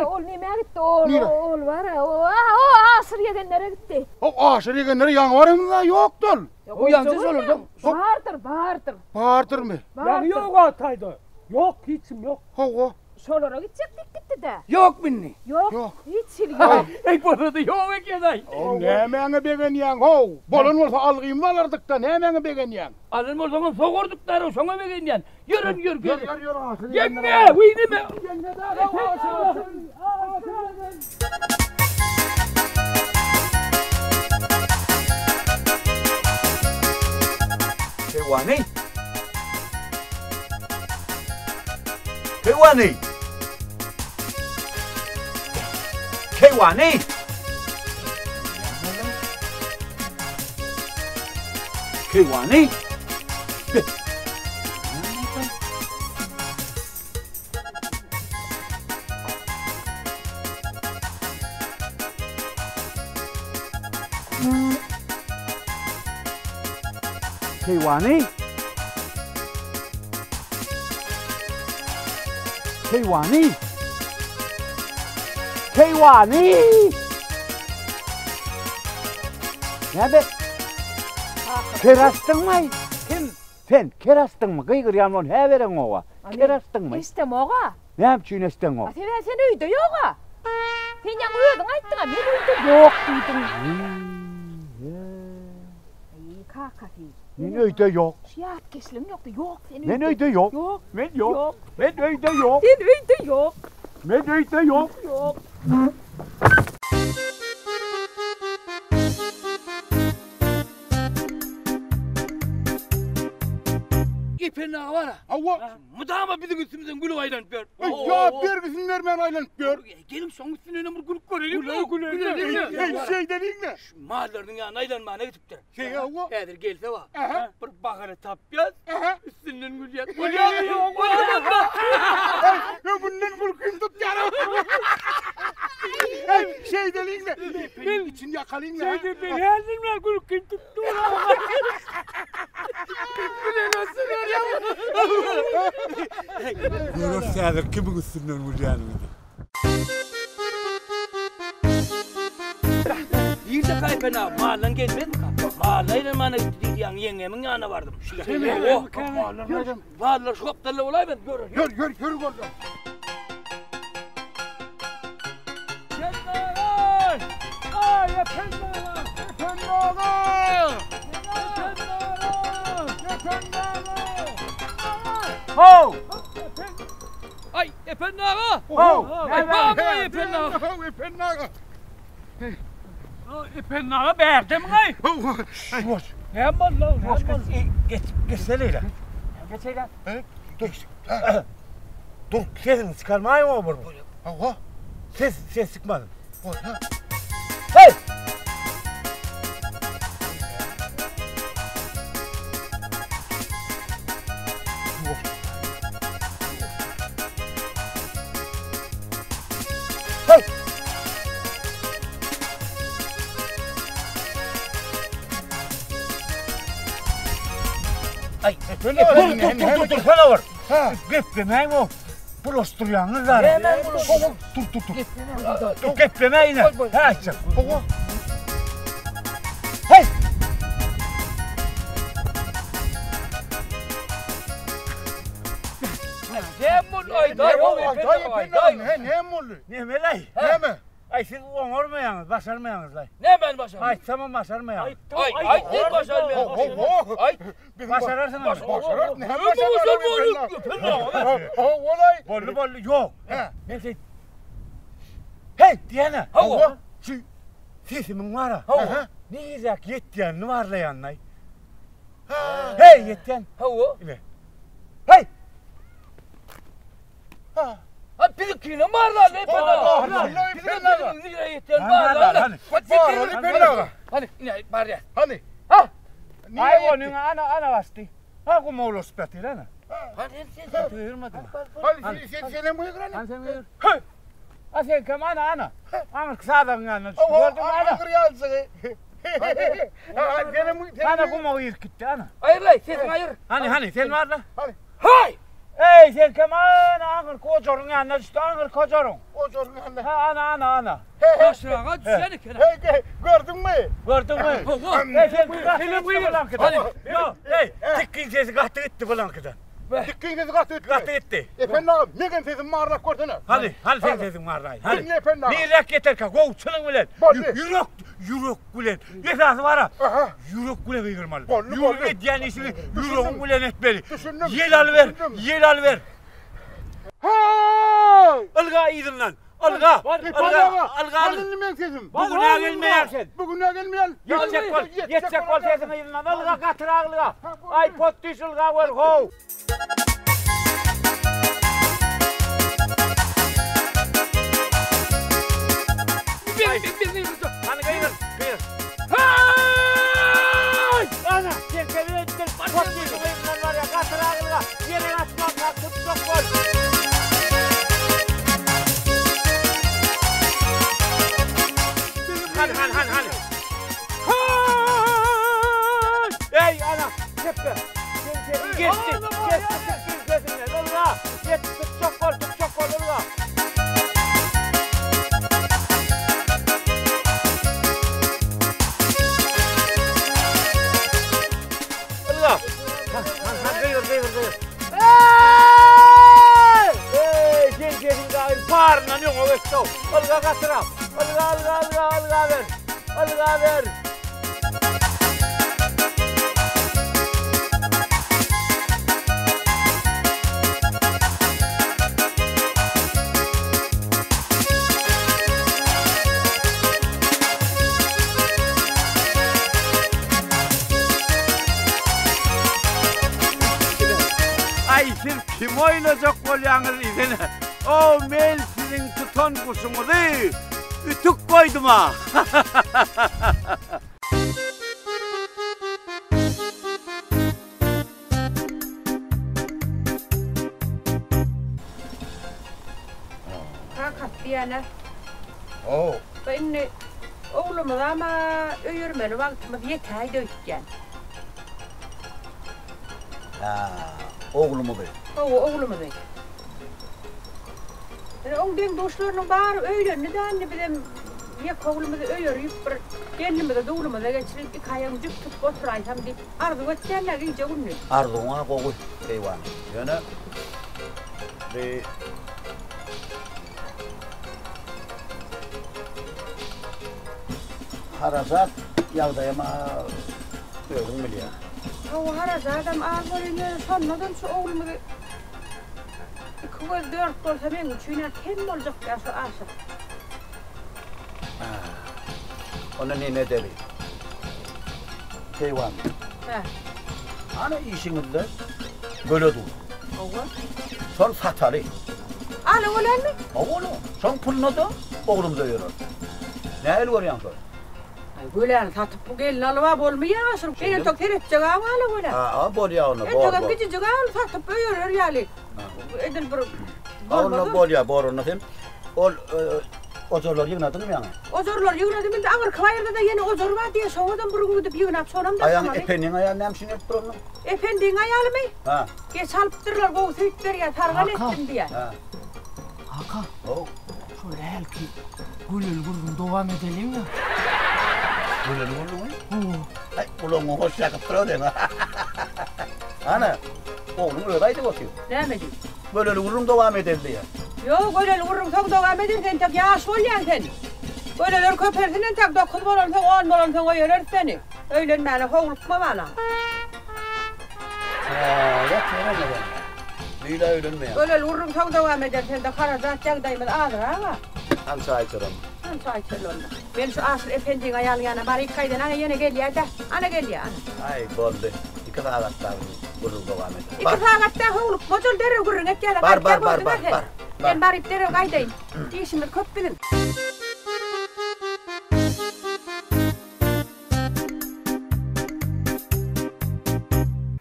Ol nämä gitdi? Ol, ol bar, o, o aşyr ýegenlere gitdi. O aşyr ýegenlere ýaňy baranymyzda ýokdy ol. O ýaňja şolarda. Bardyr, bardyr. Bardyrmy? Ýaňy ýok ataýda. Ýok, hiç kim ýok. Hawa. Şolara gitjek diýip gitdi-dä. Ýok indi. Ýok. Hiç hili ýok. Eý, bolsa-da ýok eken-aý. How, nämäňe begenýäň, how? Bolan bolsa algymyzy alardyk-da, nämäňe begenýäň? Alan bolsaňam sogardyk-da, şoňa begenýän. Ýör, ýör, ýör. Ýör, ýör, aşyr. Ýeňňe, wiý neme? Keýwany! Keýwany! Keýwany! Keýwany! Keýwany! Keýwany! Keýwany! Näme? Ker açdyňmy? Kim? Sen ker açdyňmy? Gygyrýan bolup hä bereňoga. Ker açdyňmy? Eşdemog-a. Näme üçin eşdeňok? A sebäbi sen öýde ýog-a. Sen ýaňy özüň aýtdyň-a, men öýde ýok diýdiň. Eý, kakasy. Men öýde ýok. Şu ýatkeşligiň ýokdy. Ýok, sen öýde. Men öýde ýok. Ýok. Men ýok. Men öýde ýok. Sen öýde ýok. Men öýde ýok. Ýok. Ependi aga bar-a. Hawa. Mydama biziň üstümizden gülüp aýlanyp ýör. Eý, ýa bergisini bermän aýlanyp ýör. Geliň şoň üstünden bir gülüp göreliň. Güleliň. Eý, şeýdeliň-le. Şu mallarynyň ýanyna aýlanmana gidipdir. Şeý, hawa. Häzir gelse bar. Aha. Bir bahana tapýas. Aha. Üstünden gülýäs. Bolýarmy? Bolýarmy? Eý, öňünden gülkim tutýar. Eý, şeýdeliň-le. Men için ýakalyň-la. Şeýdip men häzir men gülkim tutdy. Görürs häzir kimiň üstünden gülýänini. Nirde kaýpen aga? Maldan gelmezmika? Malla aýlanmana gitdi diýdi, ýaňy ýeňňemiň ýanyna bardym. Mallar şu gapdalda bolaýmaz, görür. Ýör, ýör, ýör boldy. Ay Efendi aga! Efendi aga! Efendi aga! Efendi aga! How! Ay Efendi aga! How! Ay baba Efendi aga! How, Efendi aga! Efendi aga bärde mi ay? How, Näme boldy? Näme boldy? Geç, geçsene. Geç eýle. Dur. Dur, sesini çykarmaýyň o bir. Hawa. Ses, ses çykmady. Bolýar. Hey! Hey! Ay Dur, dur, dur, dur, dur, sana var. Ha. Geplemäýin o. Bulaşdyrýaňyz zary. Hemen bulaşdyrýan. Dur, dur, dur. Dur, gepleme ine. Ha, aýtjak. Hawa. Hey! Näme boldy? Ay day, Ay, day, Efendi aga, ne, näme boldy? Nemelay? Näme? Ay siz oňarmaýaňyz, başarmaýaňyz lay. Ne ben başarmam? Aýtsamam başarmaýaňyz. Ay ay ne başarmam? Ho, ho, ho. Ay Başararsyň. Başarar, näme Ömür başarar? bolsun, Efendi Efendi aga? aga. Ho, olay. Bolly bolly ýok. He. Men sen Hey diýene. Hawa. Şu sesimiň bara. Hawa. Nirek ýetýänini barlaýanlaý. Ha. Hey ýetýän. Hawa. Ine. Hey! Ha. Ha bizimkine barlar ne Efendi aga? Barlar, Efendi aga. Nereye yetýän Hani, barlar. hani, Barlar, Efendi aga. Hani ine barýar. Hani? Ha. Ay Niye onun ana ana bastı. Ha kuma ulaşıp yatır ana. Hani sen sen. Duyurmadı mı? Hani sen sen mi yıkıran? Hani sen buyur. Ha sen kim ana ana. Ana kısa adamın yanına düştü. Oho, Gördün mü ana? Ağır yazığı. Ha, senin mi? Ana kuma irkitti ana. Ayır lay sesin ayır. Hani hani sen var la. Hay! Ey sen kim ana ağır kocorun yanına düştü. Ağır kocorun. O zorun yanına. Ha ana ana ana. Başrağa düşen eken. Hey, hey, gördün mü? Gördün mü? Hawa. Ey sen kısa buyur. Hani? Yok ey tikkin sesi kattı gitti bulankidan. Dikkin sesi kattı etti. Kattı gitti. Efendi aga, negen sesim marlak görsene. Hadi hadi sen sesin var lan. Hadi. Dinle efendi aga. Nirek yeter ki gov çılın bilen. Boldy. Yürek yürek bilen. Esası var ha. Aha. Yürek bilen gıygırmalı. Boldy, Yürek boldy. edýän işini ýüregiň bilen etmeli. Düşündüm. Ýel alyber, Düşündüm. ýel alyber. Hey! Ylga yzyndan. Ylga. Efendi Ylga. aga, Ylga. hani indi men sesim? Bu günä gelmeýär sen. Bugün ne gelmeyen? Ýetjek bol, ýetjek bol sesiň yzyndan. Ylga gatyrak ylga. Ay pot düş ylga bol how. Bir bir bir. Hani gyýyr, gyýyr. Hay! Ana, sen kebir ettin. Pot düş yzyndan var ya gatyrak ylga. Ýere atmak, tutjak bol. Hani hani hani hani. Hey! Ey ana, tepe. Geçti, geçti, çıktı gözümden. Allah! Yet, tutacak bol, tutacak bol, Allah! Ýaryndan öňe geçdi-ow. Ylga gatyrak. Ylga, ylga, ylga, ylgaber. Ylgaber. Aý siz kim oýnajak bolýaňyz diýsene. O men siziň tutan guşuňyzy ütük goýdum-a. Kakasy diýýän-ä. How. Bu indi oglumyzam-a öýermeli wagtymyz ýetäýdi öýtýän. Hä, oglumyzy. Hawa, oglumyzy. Ine, oň deň-duşlarynyň bary öýlendi-dä, indi bizem ýeke oglumyzy öýerip, bir gelnimizi dulumyza geçirip, iki aýagyny jüp tutup oturaýsam diýip arzuw etýän-dä gije-gündiz. Arzuwyň-a gowy, keýwany. Ýöne bi harajat ýagdaýam-a özüň bilýäň. Hawa, harajadam az bolýan, ýöne şonda-da şu oglumyzy Iki göz dört bolsa meň üçin-ä kem boljak däl şu Aşyr. Onda neme edeli? Keýwan. Hä. Ana işiňizde göle dur. Hawa. Şony sataly. Ala gölämi? Hawa, şoň puluna-da oglumyza öýereris. Nähili görýäň şony? Aý, göläni satyp bu gelin alyb-a bolmaýar Aşyr. Men entek seretjeg-ä ala göle. Ha, bolýar onda, bor, bor. Entegem kiçijik-ä ol satyp öýerer ýaly. Edil bir bolmaz. Onda bolýar, bor onda sen. Ol ojarlary ýygnadyňmy ýaňy? Ojarlary ýygnadym, indi aňyrky baýyrda-da ýene ojar bar diýýär, şoňadam bir gün gidip ýygnap, şonam daşamaly. Aýaň Ependiň aýaly näme üçin gelip dur onda? Ependiň aýalymy? Ha. Geç alypdyrlar, gowy süýt berýär, sargal etdim diýýär. Ha. Kaka. How. Şol hälki güleli gürrüňi dowam edeliň-ä. Güleli gürrüňi? Hawa. Aý, gulagyňa hoş ýakyp dur-a seň. Ana, ogluň özi aýdyp otyr. Näme diýip? Göleli gürrüň dowam edeli diýýär. Ýok, göleli gürrüň soň dowam eder, sen entek ýaş bolýaň sen. Göleler köpelsin entek, dokuz bolansoň, on bolansoň öýereris seni. Öýlenmäne howlukma balam. Hä, ýat ýere onda. Beýle öýlenmeýär. Göleli gürrüň soň dowam eder, sende harajat ýagdaýymyz azrak-a. Han çaý içer onda. Han çaý içerli onda. Men şu Aşyr ependiň aýalyň ýanyna baryp gaýdan, ana ýene gelýä-dä. Ana gelýä, ana. Aý, boldy. Iki sagat dagy gürrüň dowam eder. Iki sagat dä howlukma, ol derrew gürrüň etýä-de Bar, gaýtýa bar, bar, gördüň-ä bar, sen. bar. Men baryp derrew gaýdaýyn. Işimiz köp biziň.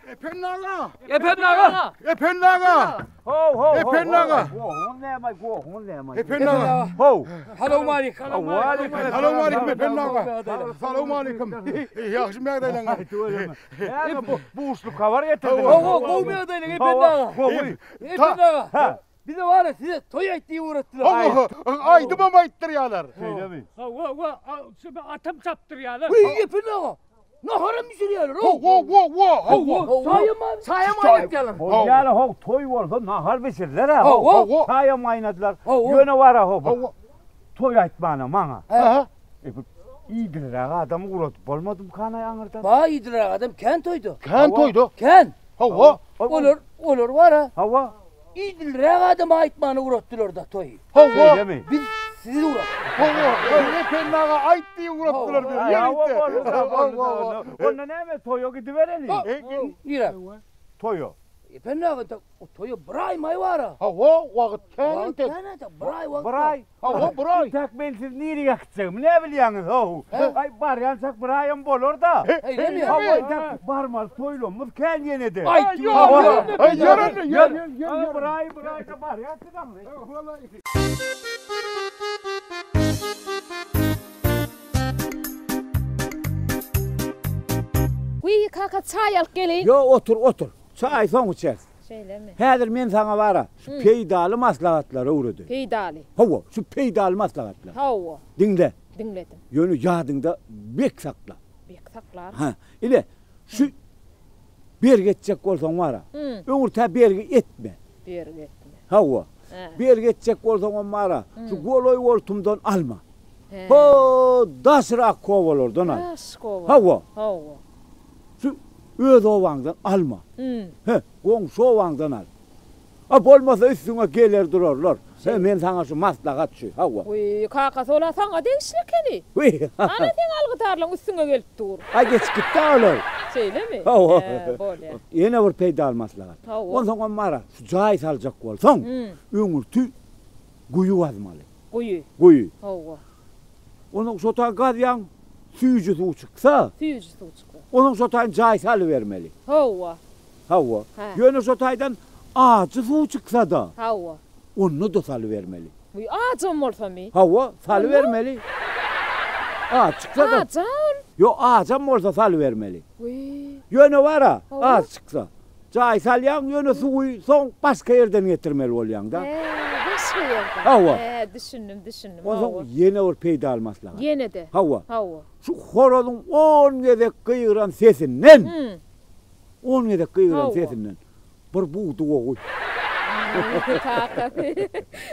Ependi aga! Ependi aga! Ependi aga! Ho, ho, ho. Ependi aga! Gohuňyz näme, gohuňyz näme? Ependi aga! Ho! Salowmalik. Salowmalikim Ependi aga! Salowmalikim. Ýagşy ýagdaýlaryňyz? Näme bu buşluk habar getirdiňiz? Ho, ho, gowy ýagdaýlaryň Ependi aga. Gowy. Ependi aga. Bize bar ya size toý aýt diýip ugratdylar. Hawa, aýdymam aýtdyrýarlar. Şeýlemi? Hawa, hawa, şuny atam çapdyrýarlar. Wiý, Ependi aga. Naharam bişirýärler. Hawa, hawa, hawa. Çaýam, çaýam aýnatýarlar. Bolýar how, toý bolsa nahar bişiriler-ä. Hawa. Çaýam aýnadylar. Hawa. Ýöne bar-a how. Hawa. Toý aýtmana maňa. Hä? E, bu iýdiriräk adamy ugradyp bolmadymkanaý aňyrdan? Ba iýdiriräk adam kän toýda. Kän toýda. Kän. Hawa. Olar, olar bar-a. Hawa. Idilräk adama aýtmany ugratdylar-da toýy. Hawa. Şeýlemi? Biz sizi ugratdyk. Hawa, Ependi aga aýt diýip ugratdylar bizi. Hawa, boldy-da, boldy-da. Onda näme, toýa gidibereliň. Nirä? Toýa. Ependi aga, o toýa bir aý maý bar-a. Hawa, wagt kän entek. Wagt kän entek, bir aý wagt Bir bar. aý? Hawa, bir aý. Entek men sizi nirä äkitjegimi näbilýäňiz, how? Aý, barýançak bir aýam bolar-da. Eýlemi? Hawa, entek barmaly toýlamyz kän ýene-de. Aý, Ýör, ýör, ýör, ýör. Bir aý, bir aýda barýas biz aňry. Wiý, kaka, çaý alyp geleýin. Ýok, otur, otur. Çaý soň içeris. Şeýlemi? Häzir men saňa bar-a, şu peýdaly maslahatlary öwredeýin. Peýdaly. Hawa, şu peýdaly maslahatlary. Hawa. Diňle. Diňledim. Ýöne ýadyňda bek sakla. Bek saklaryn. Hä, ine, şu bergi etjek bolsaň bar-a, öňürtä bergi etme. Bergi etme. Hawa. Bergi etjek bolsaňam bar-a, şu golaý goltumdan alma. Ho, daşrak kowalardan al. Daş kowa. Hawa. Hawa. Şu öz obaňdan alma. He, goňşy obaňdan al. A bolmasa üstüňe geler durarlar. He, men saňa şu maslahat şu. Hawa. Wiý, kakasy ol-a saňa degişli ekeni. Wiý. Ana seň algydarlaň üstüňe gelip dur. A geçip gitdi olar. Şeýlemi? Hawa. Hä, bolýa. Ýene bir peýdaly maslahat. Hawa. Onsoňam bar-a, şu jaý saljak bolsaň, öňürti guýy gazmaly. Guýy. Guýy. Hawa. Onuň şo taý gazýaň, süýji suw çyksa. Süýji suw çyksa. Onuň şo taýyn jaý salybermeli. Hawa. Hawa. Hä. Ýöne şo taýdan ajy suw çyksa-da. Hawa. Onda-da salybermeli. Wiý, ajam bolsamy? Hawa, salybermeli. Ajy çyksa-da. Ajy-a ol. Ýok, ajam bolsa salybermeli. Wiý. Ýöne bar-a, Hawa. ajy çyksa. Jaý salýaň, ýöne suwy soň başga ýerden getirmeli bolýaň-da. Hä, başga ýerden. Hawa. Hä, düşündim, düşündim. Onsoň Hawa. ýene bir peýdaly maslahat. Ýene-de. Hawa. Hawa. Şu horazyň on gezek gygyran sesinden, on gezek gygyran sesinden bir budy gowy. Kakasy,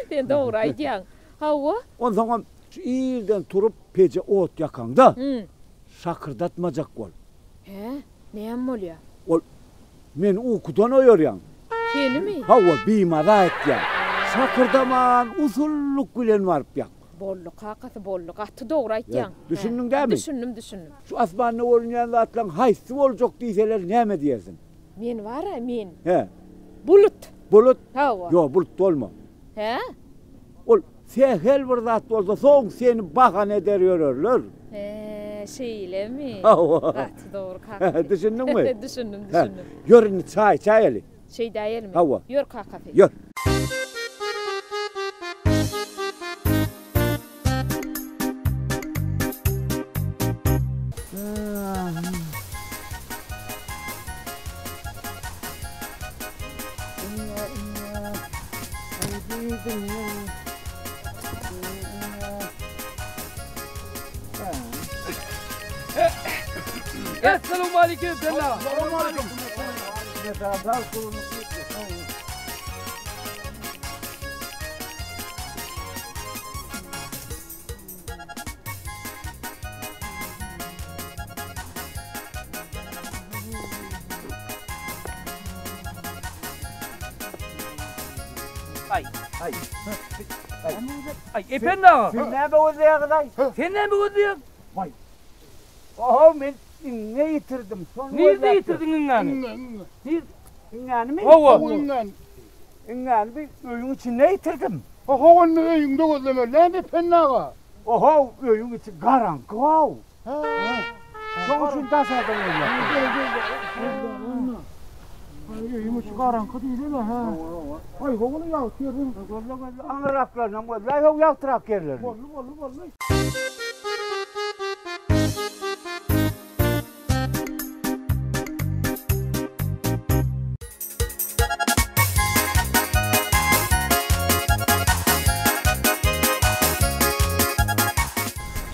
sen dogry aýdýaň. Hawa. Onsoňam şu irden turup peje ot ýakaňda, şakyrdatmajak bol. Hä, näme bolýa? Ol, Meni ukudan oýarýaň. Senimi? Hawa, bimaza etýäň. Şakyrdaman, usullyk bilen baryp ýak. Boldy, kakasy, boldy. Gaty dogry aýtýaň. Düşündiň dämi? Düşündim, düşündim. Şu asmanda görünýän zatlaryň haýsy boljak diýseler näme diýersiň? Men bar-a, men. Hä. Bulut. Bulut? Hawa. Ýok, bulut bolma. Hä? Ol sähel bir zat bolsa soň seni bahana eder ýörerler. Hä, şeýlemi? Hawa. Gaty dogry kakasy. Düşündiňmi? Düşündim, düşündim. Ýör indi çaý içäýeli. Şeýdäýelimi? Hawa. Ýör kakasy. Ýör. Essalamualeýkum Bella. Ay, ay. Ay, Efendi aga. Sen näme gözleýäňiz-aý? Sen näme gözleýäň? Waý. Oho, men iňňe ýitirdim. Nirde ýitirdiň iňňäni? Iňňe, iňňe. Nirde? Iňňänimi? Hawa. Iňňäni. Iňňäni bir öýüň içinde ýitirdim. Oho, onda öýüňde gözlemeli näme Ependi aga? Oho, öýüň içi garaňky-ow. Şoň üçin daşardan gözläp. Öýüň içi garaňky diýdi-le, hä? Aý, ho-ol ýagty ýerden. Gözle, gözle, aňyrraklarynam gözle, aý, ho ýagtyrak ýerlerini. Boldy, boldy, boldy.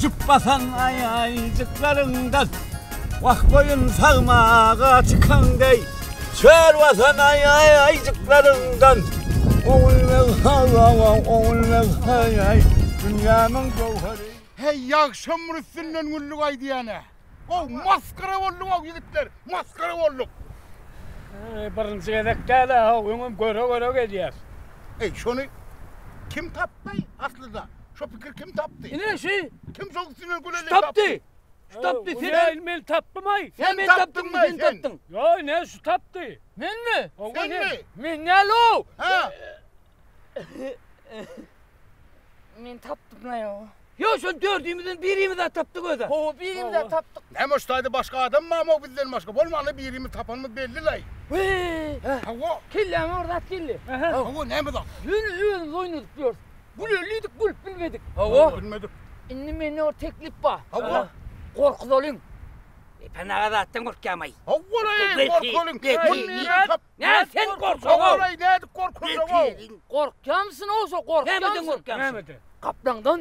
Jüp basan aýajyklaryňdan, Wah, goýun sagmaga çykan deý, Çör basan aýajyklaryňdan, Ogulbeg haý, Ogulbeg haý, Dünýämiň göwheri. Heý, ýagşam bir üstünden güldük aýdýan-ä. Ow, masgara bolduk-ow, ýigitler, masgara bolduk. Birinji gezek däl-ä, how, öňem göre-göre gelýäs. Eý, şony kim tapdy aslynda? Şo pikiri kim tapdy? Ine şi. Kim şoň üstünden güleli Şu tapdy. Şu tapdy. Sen men tapdym-aý. Sen Men tapdyňmy, tapdym, sen sen? tapdyň. Ýok, ine şu tapdy. Menmi? Senmi? Men näl-ow? Hä? Men tapdym-la ýo. Ýok, şol dördümizden birimiz-ä tapdyk öz-ä. Hawa, birimiz-ä tapdyk. Näme şu taýda başga adam barmy bizden başga? Bolmanda birimiz tapanymyz belli-laý. Weý! Hawa. Kelläme bir zat geldi. Hawa, näme zat? Ýöne özümiz oýnadyp ýörüs. Güleliydik, gülüp bilmedik. Hawa. Bilmedik. Indi mende bir teklip bar. Hawa. Gorkuzalyň. Epen aga zatdan gorkýamaý. Hawa-laý, gorkuzalyň. Muny nirden tap? Nä sen gorksaň? Hawa-laý, nädip gorkuzjak-ow? Gorkýamsyň owsa, gorkýamsyň? Nämeden gorkýamsyň? Nämeden? Gaplaňdan.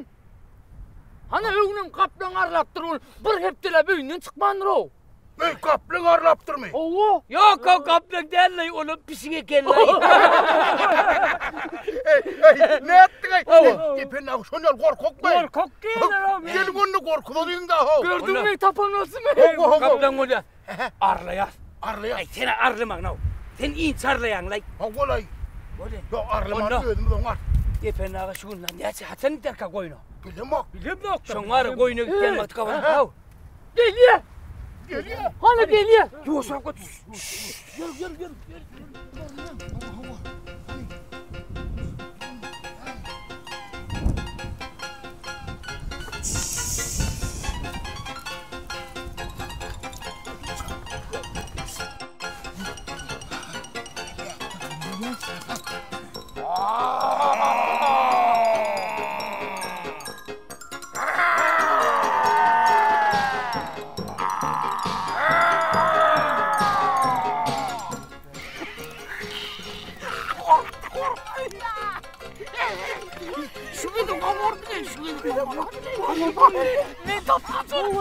Hana öňünem gaplaň arlapdyr ol. Bir hepdeläp öýünden çykmandyr-ow. Eý, gaplaň arlapdyrmy? Hawa. Ýok, o gaplaň däl-leý, olam pişik eken-leý. Eý, eý, nätdiň eý? Ependi aga şondan gorkakmy? Gorkak diýerler-ow. Gelin onda gorkuzalyň-da-how. Gördüňmi, tapan bolsumy? Hawa, hawa. Gaplaň bolýar. Arlaýas. Arlaýas. Aý, sen-ä arlamagyň-ow. Sen inçe arlaýaň-laý. Hawa-laý. Bolýa. Ýok, arlamany özümiz oňar. Ependi aga şu gün näçe, haçan giderkä goýna? Bilemok. Bilemok. Şoň bar, goýna gitýän wagty gabat. Haw. Gelýär. Gelýär. Hany gelýär. Ýuwaşrak otur. Ýör, ýör, ýör.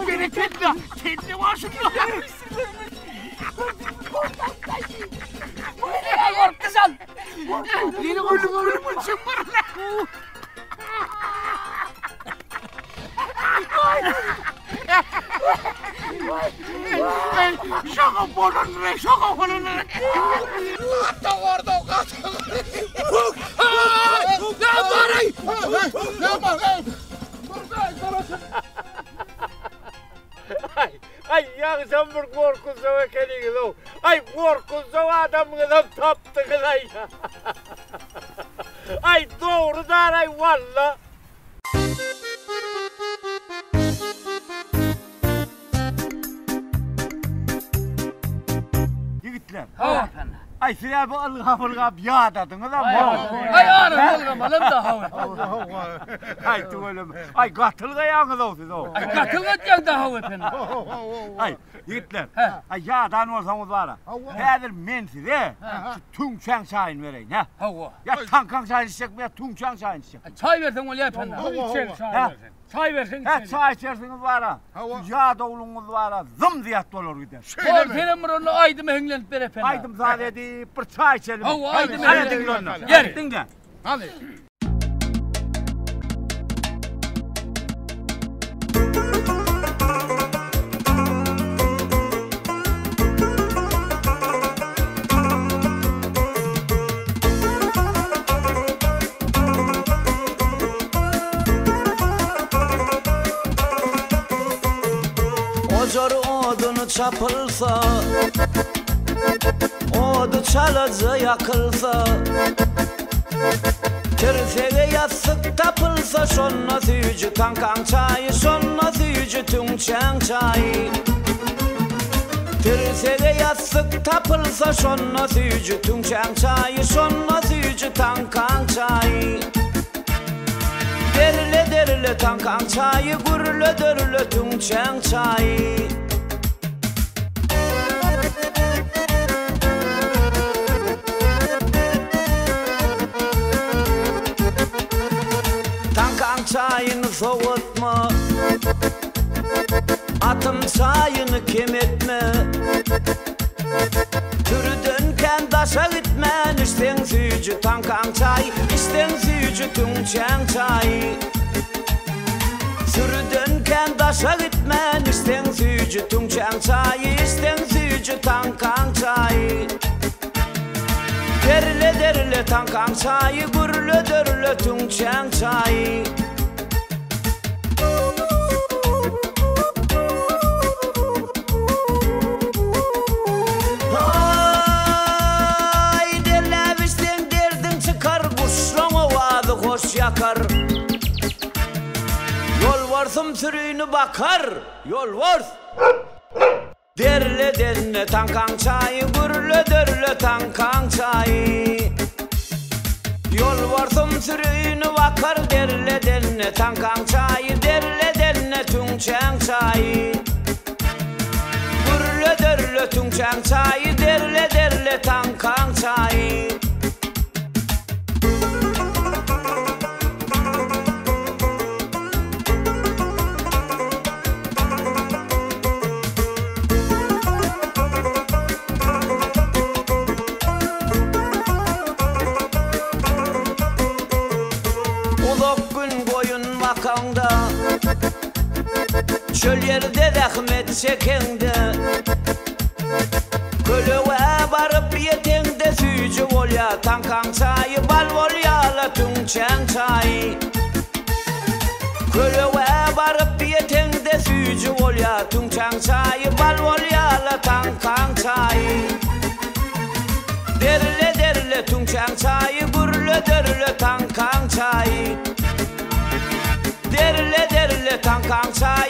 Berekella. Kelle var şunda. Meni Ölüm ölüm ölçüm var. Şaka bolun re, şaka bolun re. Kata orada, kata. Ne var ey? Ne var ey? Ay, ay ýagşam bir gorkuzjak ekeniňiz-ow. Ay gorkuzjak adamyňyzam tapdyňyz ay. Ay dogry dar ay walla. Ýigitler. Hawa. Ay siz-ä bu ylgap-ylgap ýadadyňyz-a. Aý, ara ylgamalam da hawa. Ay tüweleme. Ay gatylgaýaňyz-ow siz-ow. Aý, gatylgatýaň da hawa Ependi. Ay ýigitler. Ay ýadan bolsaňyz bara. Häzir men size şu tüňçäň çaýyny bereýin, hä? Hawa. Ýa taňkaň çaýyny içjekmi, ýa tüňçäň çaýyny içjekmi? Çaý berseň bolýar Ependi. Içeris, çaý Hä? berseň. Çaý berseň Hä, içeris. çaý içersiňiz bara. Ýadawlygyňyz bara, zym zyýat bolar gider. Bol, senem bir onda aýdyma hiňlenip ber Ependi. Aýdym saz edip bir çaý içelim. Hawa, aýdym Hany edelim. diňle onda. Gel. Diňle. Hany. Ocar odunu çapılsa Odu çalaca yakılsa Tirsege ýassyk tapylsa şonna süýji taňkaň çaýy şonna süýji tüňçäň çaýy Tirsege ýassyk tapylsa şonna süýji tüňçäň çaýy şonna süýji taňkaň çaýy Derle derle taňkaň çaýy gürle dörle tüňçäň çaýy Taňkaň çaýyny sowatma Atym çaýyny kem etme Türden daşa gitmän içseň süýji taňkaň çaý içseň süýji tüňçäň çaýy Sürüden daşa gitmän içseň süýji tüňçäň çaýy içseň süýji taňkaň çaýy Derle derle taňkaň çaýy gürle dörle tüňçäň çaýy Ay derläp içseň derdiň çykar Guşlaň owazy hoş ýakar Ýolbarsym sürüni bakar Ýolbars Derle derle taňkaň çaýy gürle dörle taňkaň çaýy Ýolbarsym sürüni bakar derle derle taňkaň çaýy derle derle tüňçäň çaýy Gürle dörle tüňçäň çaýy derle derle taňkaň çaýy Çöl ýerde zähmet çekeňde. Kölegä baryp ýeteňde süýji bolýa taňkaň çaýy bal bolýala tüňçäň çaýy. Kölegä baryp ýeteňde süýji bolýa tüňçäň çaýy bal bolýala taňkaň çaýy. Derle derle tüňçäň çaýy gürle derle taňkaň çaýy. Derle derle taňkaň çaýy.